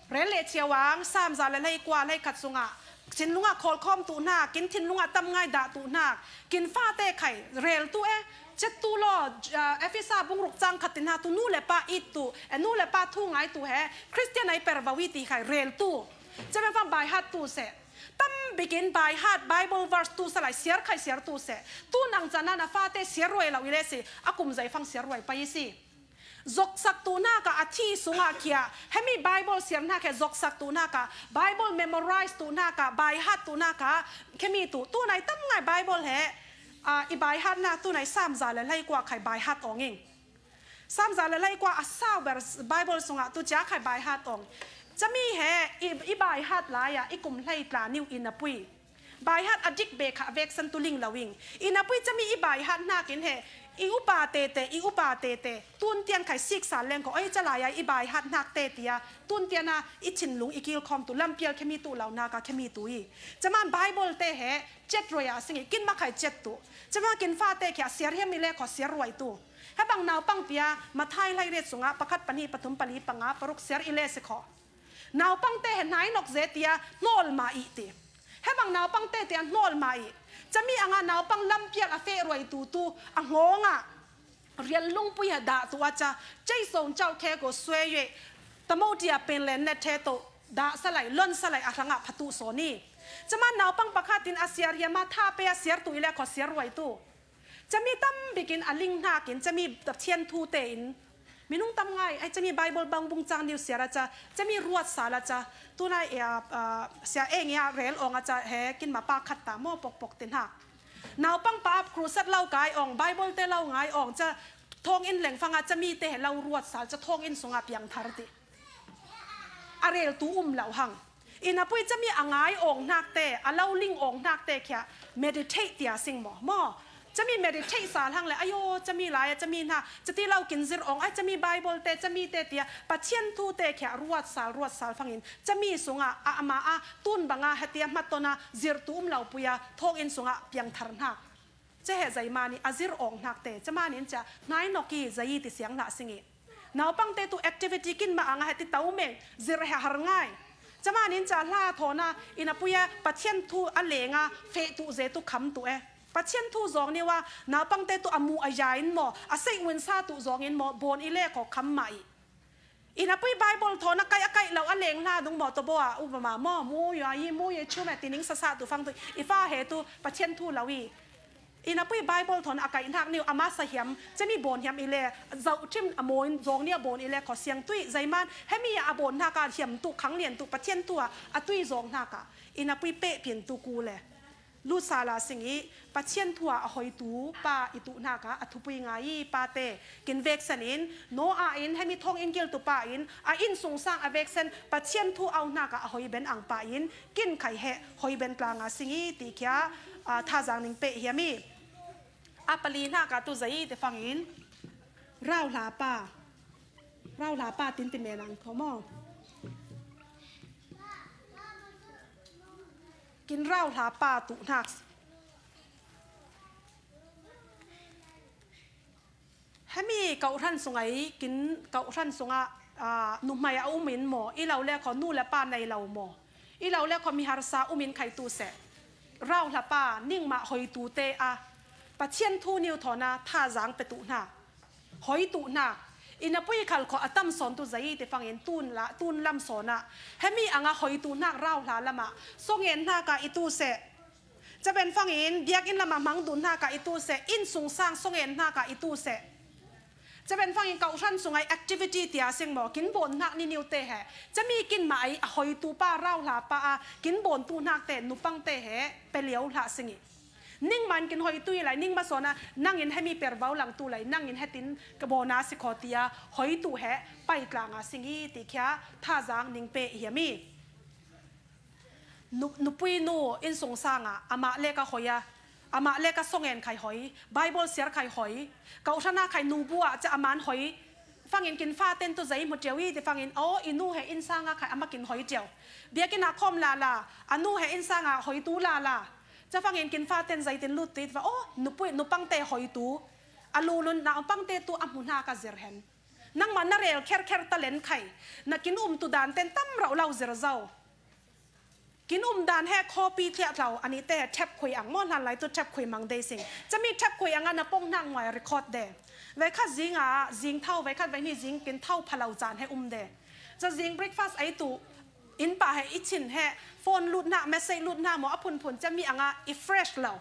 Rel le chiawang, Sam za le hlei kua hlei khat sungah, thinlungah khawlkhawm tu hna, kin thinlungah tam ngai dah tu hna, kin fate khai rel tu e, chet tu law, ah, Efesa bung ruk cang khat ti hna tu nu le pa it tu, e nu le pa thu ngai tu he, Christian ai per vawi ti khai rel tu. Cemefang baihat tu seh. Tam bikin baihat Bible verse tu salai siar khai siar tu seh. Tu nang cana na fate siar ruai lo i le si, a kum zai fang siar ruai pai i si. Zoksak tu hna ka a thi sungah khia, hemi Bible siar hna khe zoksak tu hna ka, Bible memorize tu hna ka, baihat tu hna ka, khemi tu, tu nai tam ngai Bible he, ah, i baihat hna tu nai Sam za le hlei kua khai baihat ong ing. Sam za le hlei kua a sau ber Bible sungah tu cia khai baihat ong. Cami he i, i baihat lai ah i kum hlei tla niu i na pui. Baihat a dik be kha a veksan tu ling lo ing. I na pui cami i baihat hnakin he i upa tete, i upa tete, tun tian khai siksa leng ko, oi, calai ai i baihat hnak te tia, tun tian a i thinlung i kilkhawm tu, lampial khemi tu lo naka khemi tu i. Caman Bible te he chet ruai a singi, kin makhai chet tu. Caman kin fate khia siar hiam i le kho siar ruai tu. Hebang naupang tia, Mathai hlai ret sungah, pakhat pahnih pathum pali panga paruk siar i le si kho. Naupangte he hnai nok zetia hnawl ma i ti. Hebang naupangte tia hnawl ma i. Cami anga naupang lampial a feh ruai tu tu a hngawnga rial lungpui he dah tu a ca, cei so cau khe ko suai ye, tamo tia pen len le the to, dah salai, lon salai a hrangah phatu sawn i. Caman naupang pakhat in a siar hiam a tha pe a siar tu i le kho siar ruai tu. Cami tam bikin a ling hnakin cami Pathian thu tein minung tam ngai, ai cami Bible bangbung cang niu siar a ca, cami ruat sal a ca, tunai e a, a, sia eng e a rel ong a ca, he kin ma pa khat ta maw pokpok ti hnak. Naupang pa ap crusade lo kai ong, Bible te lo ngai ong ca, thawng in leng fanga cami te he lo ruat sal ca, thawng in sunga piang thar ti. A rel tu um lo hang. I na pui cami a ngai ong hnak te, a lo ling ong hnak te khia meditate tia sing maw, maw? Cami meditate sal hang le, ayo, cami lai, cami hna, cati lo kin zir ong, ai, cami Bible te, cami te tia, Pathian thu te khia ruat sal, ruat sal fangin, cami sungah, a ama a, tun banga, hetia hmatona, zir tu um lo puia, thawk in sungah, piang thar hna. Cehe zeimani, a zir ong hnak te, camanin cia, hnai nok i, zei ti siang hlah singi. Naupangte tu activity kin mah anga heti to meng, zir he har ngai. Camanin ca hla thawna, ina puia Pathian thu a lenga, feh tu ze tu kham tu e. Pathian thu zong niwa, naupangte tu a mu a ya in maw, a sei win sa tu zong in maw, bon i le kho kham mah i. Ina pui Bible thawna kai a kai lo a leng hla dung maw, to bo a, upama maw, mu ya i, mu ye chu me, tining sa sa tu fang tu, i fa he tu, Pathian thu lo i. Ina pui Bible thon a kaih hnak niu ama sa hiam, cami bon hiam i le, zauh thim a maw in zong nia bon i le, kho siang tui, zeiman, hemi a bon hnak a hiam tu, khang lian tu, Pathian tu a, a tui zong hnak a, ina pui peh pian tu ku le. Lut sala sing i, Pathian thu a a hoi tu, pa i tu hnak a, a thupui ngai i, pa te, kin vek sen in, no a in, hemi thong in gil tu pa in, a in sung sang a vek sen, Pathian thu au hnak a, a hoi ben ang pa in, kin khai he, hoi ben tla nga sing i, ti khia, a, thazang ning peh hiam i. A pali hna ka tu zei te fangin rau hla pa. Rau hla pa tin ti men ang kho maw? Kin rau hla pa tu hnak. Hemi kau hran sungai, kin kau hran sunga, a, nuhmai a um in maw, i lo le kho nu le pa nei lo maw? I lo le kho mi harsa um in khai tu se. Rau hla pa, ningmah hoi tu te a. Pathian thu niu thawna, thazang pe tu hna. Hoi tu hna. Ina pui khal kho a tam sawn tu zei te fangin tun la, tun lam sawn a. Hemi anga hoi tu hnak rau hla lama. Songen hna ka i tu se. Caben fangin, biak in lama mang dun hna ka i tu se. In sung sang songen hna ka i tu se. Caben fangin kau hran sungai activity tia sing maw, kin bon hnak ni niu te he. Cami kin ma ai a hoi tu pa rau hla pa a, kin bon tu hnak te, nupang te he, pe liau hlah sing i. Ning man kin hoi tu i lai, ning ma sawn a, nangin hemi per bau lang tu lai, nangin hetin ka bon a si kho tia, hoi tu he, pai tla nga sing i, ti khia, thazang ning pe i hiam i. Nu, nupui nu in sung sang a, amah le ka hoi a, amah le ka songen khai hoi, Bible siar khai hoi, kau hrana khai nu bu a, ca aman hoi, fangin kin fa ten tu zei mu teu i, ti fangin, o, i nu he in sang a khai ama kin hoi teu. Biakinn a khom la la, a nu he in sang a hoi tu la la. Ca fangin kin fa ten zei tin lut ti, ti fa, o, nupui, nupang te hoi tu. A lulun na pang te tu a hmu hna ka zir hen. Nangmah na rel kher kher ta len khai. Na kin um tu dan ten tam rauh lo zir zo. Kin um dan he khawpi tliah tlau, ani te he thep khui ang maw, hlan lai tu thep khui mang dei sing. Cami thep khui ang a na pong hnak nguai record de. Vai khat zing a, zing thau, vai khat vai ni zing kin thau pha lo caan he um de. Ca zing breakfast ai tu, in pa he i chin he, phone lut hna, message lut hna maw, a phunphun cami ang a i fresh lo.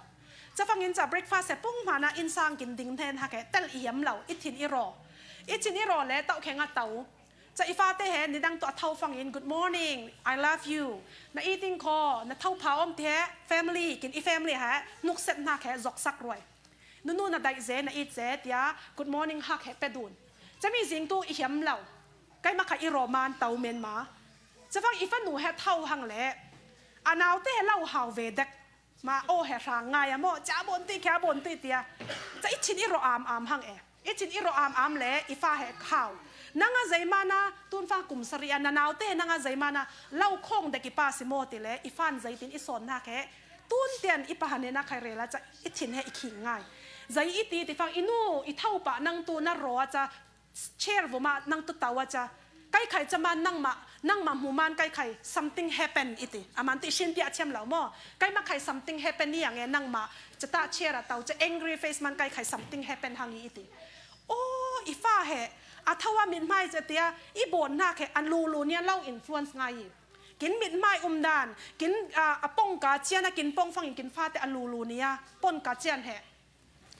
Ca fangin ca breakfast he pung hmana in sang kin ding hnen hak he, tel i hiam lo, i thin i raw. I chin i raw le tauh kheng a tau. Ca i fate he, nidang tu a tho fangin, "Good morning, I love you. Na eating kho, na tho pha om," ti he, family, kin i family he, hnuk set hnak he, zoksak ruai. Nunu na daih ze, na it ze, tia, "Good morning" hak he, pe dun. Cami zing tu i hiam lo. Kai makha i raw man tau men ma. Ca fang i fanu he tho hang le. A nau te he lo hau ve dek. Ma aw he hrang ngai a maw, ca bon ti, khia bon ti tia. Ca i chin i ro am am hang e. I chin i ro am am le, i fa he hau. Nanga zeimana, tun fa kum sari a, na nau te nanga zeimana, lo khong dek i pa si maw ti le, i fan zeitin i sawn hnak he. Tun tian i pa hane na khai rela ca, i thin he i khing ngai. Zei i ti ti fang i nu, i tho pa nang tu na raw a ca, chair vuma nang tu tau a ca. Kai khai ca man nangmah, nangmah hmu man kai khai something happen i ti. A man ti hrin piah thiam lo maw. Kai mah khai something happen i ang e nangmah. Ca ta chair a tau ca angry face man kai khai something happen hang i ti. Oh, i fa he. A tho a mithmai ca tia, i bon hnak he a lulu nia lo influence ngai i. Kin mithmai um dan, kin, a, a pong ka cian a kin pong fangin kin fate a lulu nia pon ka cian he.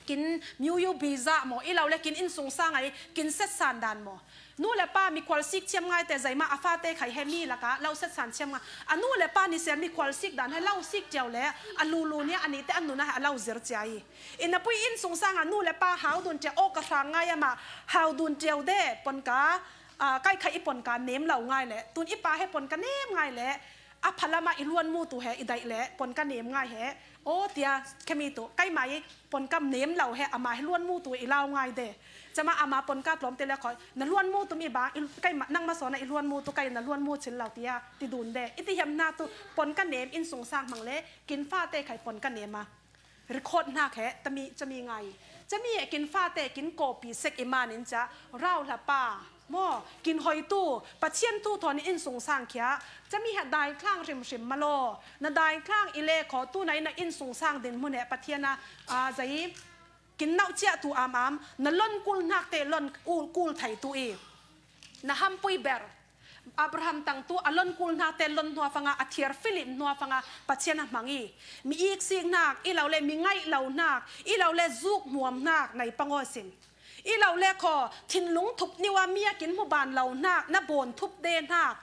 Kin miu yu biza maw, i lo le kin in sung sang ai, kin set san dan maw. Nu le pa mikhual sik thiam ngai te zeima a fate khai he mi laka, lo set san thiam ngai. A nu le pa ni sian mikhual sik dan he lo sik tiau le, a lulu nia a ni te a nuna he a lo zir cia i. Ina pui in sung sang a nu le pa hau dun tia, o ka hrang ngai ama, hau dun tiau de, pon ka, a, kai khai i pon ka nem lo ngai le, tun i pa he pon ka nem ngai le, a phalama i luan mu tu he, i daih le, pon ka nem ngai he, Aw tia, khemi tu, keimah i pon ka nem lo he, amah he luan mu tu i lau ngai de. Cama ama pon ka tlawm te le khoi, na luan mu tu mi bang, i, keimah nangmah sawn a i luan mu tu, kei na luan mu chin lo tia, ti dun de. I ti hiam na tu, pon ka nem innsungsang hmang le, kin fate khai pon ka nem a. Record hnak he, tami, cami ngai. Cami he kin fate, kin kawpi sek i manin cia, rauhla pa, maw, kin hoitu, Pathian thu thawn innsungsang khia, cami he daithlang hrimhrim malaw, na daithlang i le khaw, tunai na innsungsang dinhmun he Pathian a, a, zei, kin nauh ciah tu am am, na lon kul hnak te lon kul, kul thei tu i, na hampui ber. Abraham tang tu a lon kul hnak te lon hnuafanga, a thiar filim hnuafanga Pathian a hmang i, mi iksik hnak, i lo le mi ngaih lo hnak, i lo le zuk hmuam hnak, nei pangaw sin. I lo le khaw, thinlung thup niwa mi a kin hmu ban lo hnak, na bawn thup de hnak.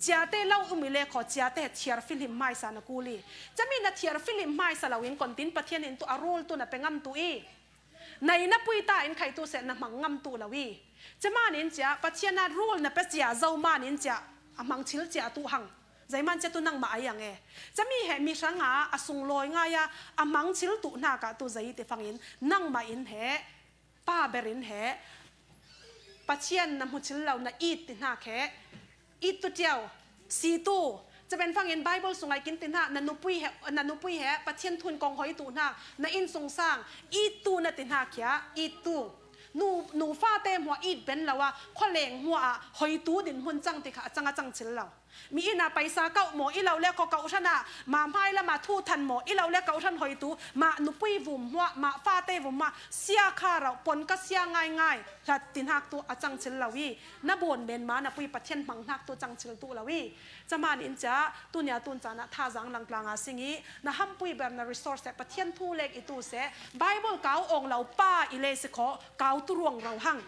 Ciate lo um i le khaw, ciate thiar filim hmaisa na kul i. Cami na thiar filim hmaisa lo in kontin Pathian in tu a rul tu na pe ngam tu i. Nai na pui ta in khai tu seh na hmang ngam tu lo i. Camanin cia, Pathian a rul na pe cia zo manin cia, a hmang chil cia tu hang. Zeiman cia tu nangmah ai ang e. Cami he mi hranga a sunglawi ngai a, a hmang chil tu hnak ah tu zei ti fangin, nangmah in he, pa berin he, Pathian na hmu chil lo na it ti hnak he, it tu tiau, si tu. Caben fangin Bible sungah kin ti hna, na nupui he, na nupui he, Pathian thun kong hoi tu hnak, na innsungsang, it tu na ti hnak khia, it tu. Nu, nu fate hmuah it ben lo a, khualeng hmuah ah hoi tu dinhmun cang ti kha a cang a cang chil lo. Mi inn ah paisa kauh maw, i lo le khaw kauh hran ah, mah hmai lamah thu than maw, i lo le kauh hran hoi tu, mah nupui vum hmuah, mah fate vum hmuah, sia kha rauh, pon ka sia ngai ngai, hlat ti hnak tu a cang chil lo i, na bawn men ma na pui Pathian hmang hnak tu cang chil tu lo i. Camanin cia, tunia tun caan ah thazang langtlang a sing i, na hampui ber na resource seh, Pathian thu lek i tu seh, Bible kau awng lo pa i le si khaw, kau tu ruang ro hang.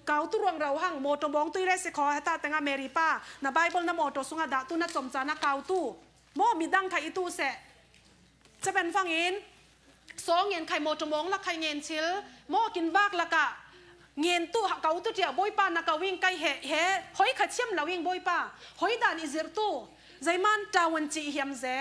Kau tu ruang ro hang, mawtaw mawng tu i le si khaw, heta tengah Mary pa, na Bible na mawtaw sungah dah tu na com caan ah kau tu. Maw midang kha i tu seh. Caben fangin, saw ngen khai mawtaw mawng lak khai ngen chil, maw kin vak lakah, ngen tu ha kau tu tiah Bawipa na kau ing kai he, he, hoi kha thiam lo ing Bawipa, hoi dan i zirh tu, zeiman tawn ci hiam ze,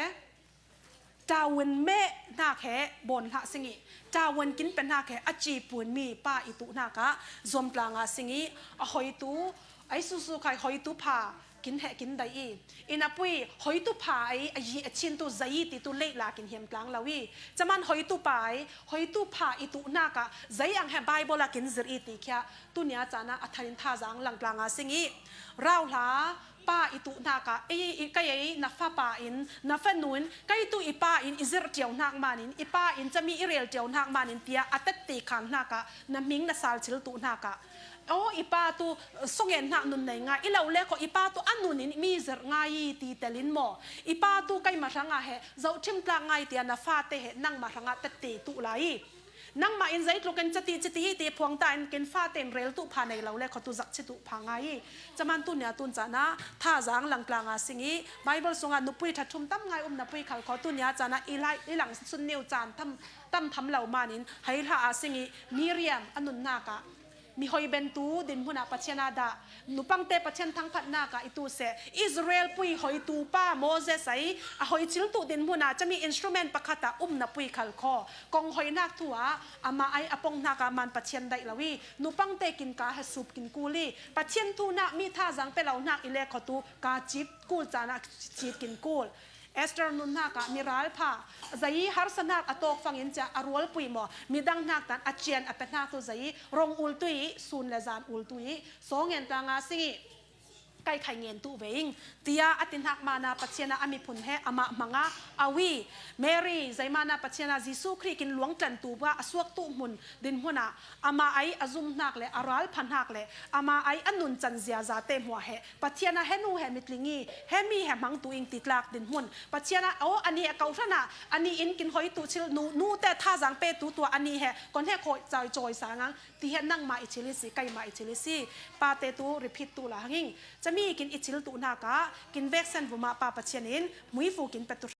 tawn meh hnak he, bawn hlah sing i, tawn kin pe hnak he, a ci pun mi pa i tu hnak ah, zuamtlang ah sing i, a hoi tu, ei susu khai hoi tu pha, kin heh kin daih i, i na pui, hoi tu pha ei, a yi a chin tu, zei ti tu leih la kin hiam tlang lo i, caman hoi tu pa ei, hoi tu pha i tu hnak ah, zei ang he Bible ah kin zirh i ti khia, tunia caan ah a than in thazang langtlang a sing i, rauhla, pa i tu hnak ah, ei, i, kei ei, na fa pa in, na fa nu in, kei tu i pa in, i zirh tiau hnak manin, i pa in, cami i rel tiau hnak manin, tia a tette khan hnak ah, na hming na sal chil tu hnak ah. Aw, i pa tu, songen hnak nun nei ngai, i lo le khaw, i pa tu a nun in mi zirh ngai i ti telin maw. I pa tu keimah hrangah he, zohthim tlak ngai tia na fate he, nangmah hrangah tette tu lai i. Nangmah in zeitluk in cati, cati i ti phuang ta in kin fate in rel tu pha nei lo le khaw tu zak chi tu pha ngai i. Caman tunia tun caan ah, thazang langtlang a sing i, Bible sungah nupui thathum tam ngai um na pui khal khaw tunia caan ah, i lai, i lang sun niu caan tam, tam tham lo manin, hei hla a sing i, Miriam a nun hnak ah, mi hoi ben tu dinhmun ah Pathian a dah, nupangte Pathian thangphatnak ah i tu seh, Israel pui hoi tu pa Moses ei, a hoi chil tu dinhmun ah cami instrument pakhat ah um na pui khal khaw, kong hoinak thu ah, amah ei a pong hnak ah man Pathian daih lo i, nupangte kin ka he sup kin kul i, Pathian thu hnak mi thazang pe lo hnak i le khaw tu ka cip kul caan ah cip kin kul. Esther nun hnak ah mi ral pha, zei harsa hnak a tawk fangin cia a rualpui maw, midang hnak tan a cian a pe hnak tu zei, rong ul tu i, sun le zan ul tu i, saw ngen tlang a sing i, kai khai ngen tu ve ing, tia a ti hnak mana Pathian a a miphun he amah hmang a, a ui, Mary, zei mana Pathian a Jesuh Khrih kin luang tlan tu ba a suak tu hmun dinhmun ah, amah ei a zum hnak le a ral pha hnak le, amah ei a nun can ziaza te hmuah he, Pathian a he nu he mitling i, he mi he hmang tu ing ti tlak dinhmun. Pathian a, aw, ani he kau hran ah, ani in kin hoi tu chil nu, nu te thazang pe tu tua ani he, kon he khawi cawi cawi sang ang, ti he nangmah i chil i si, keimah i chil i si. Pa te tu repeat tu la hang ing. Cami kin i chil tu hnak ah, kin veksen vumah pa Pathian in, muifu kin pe tu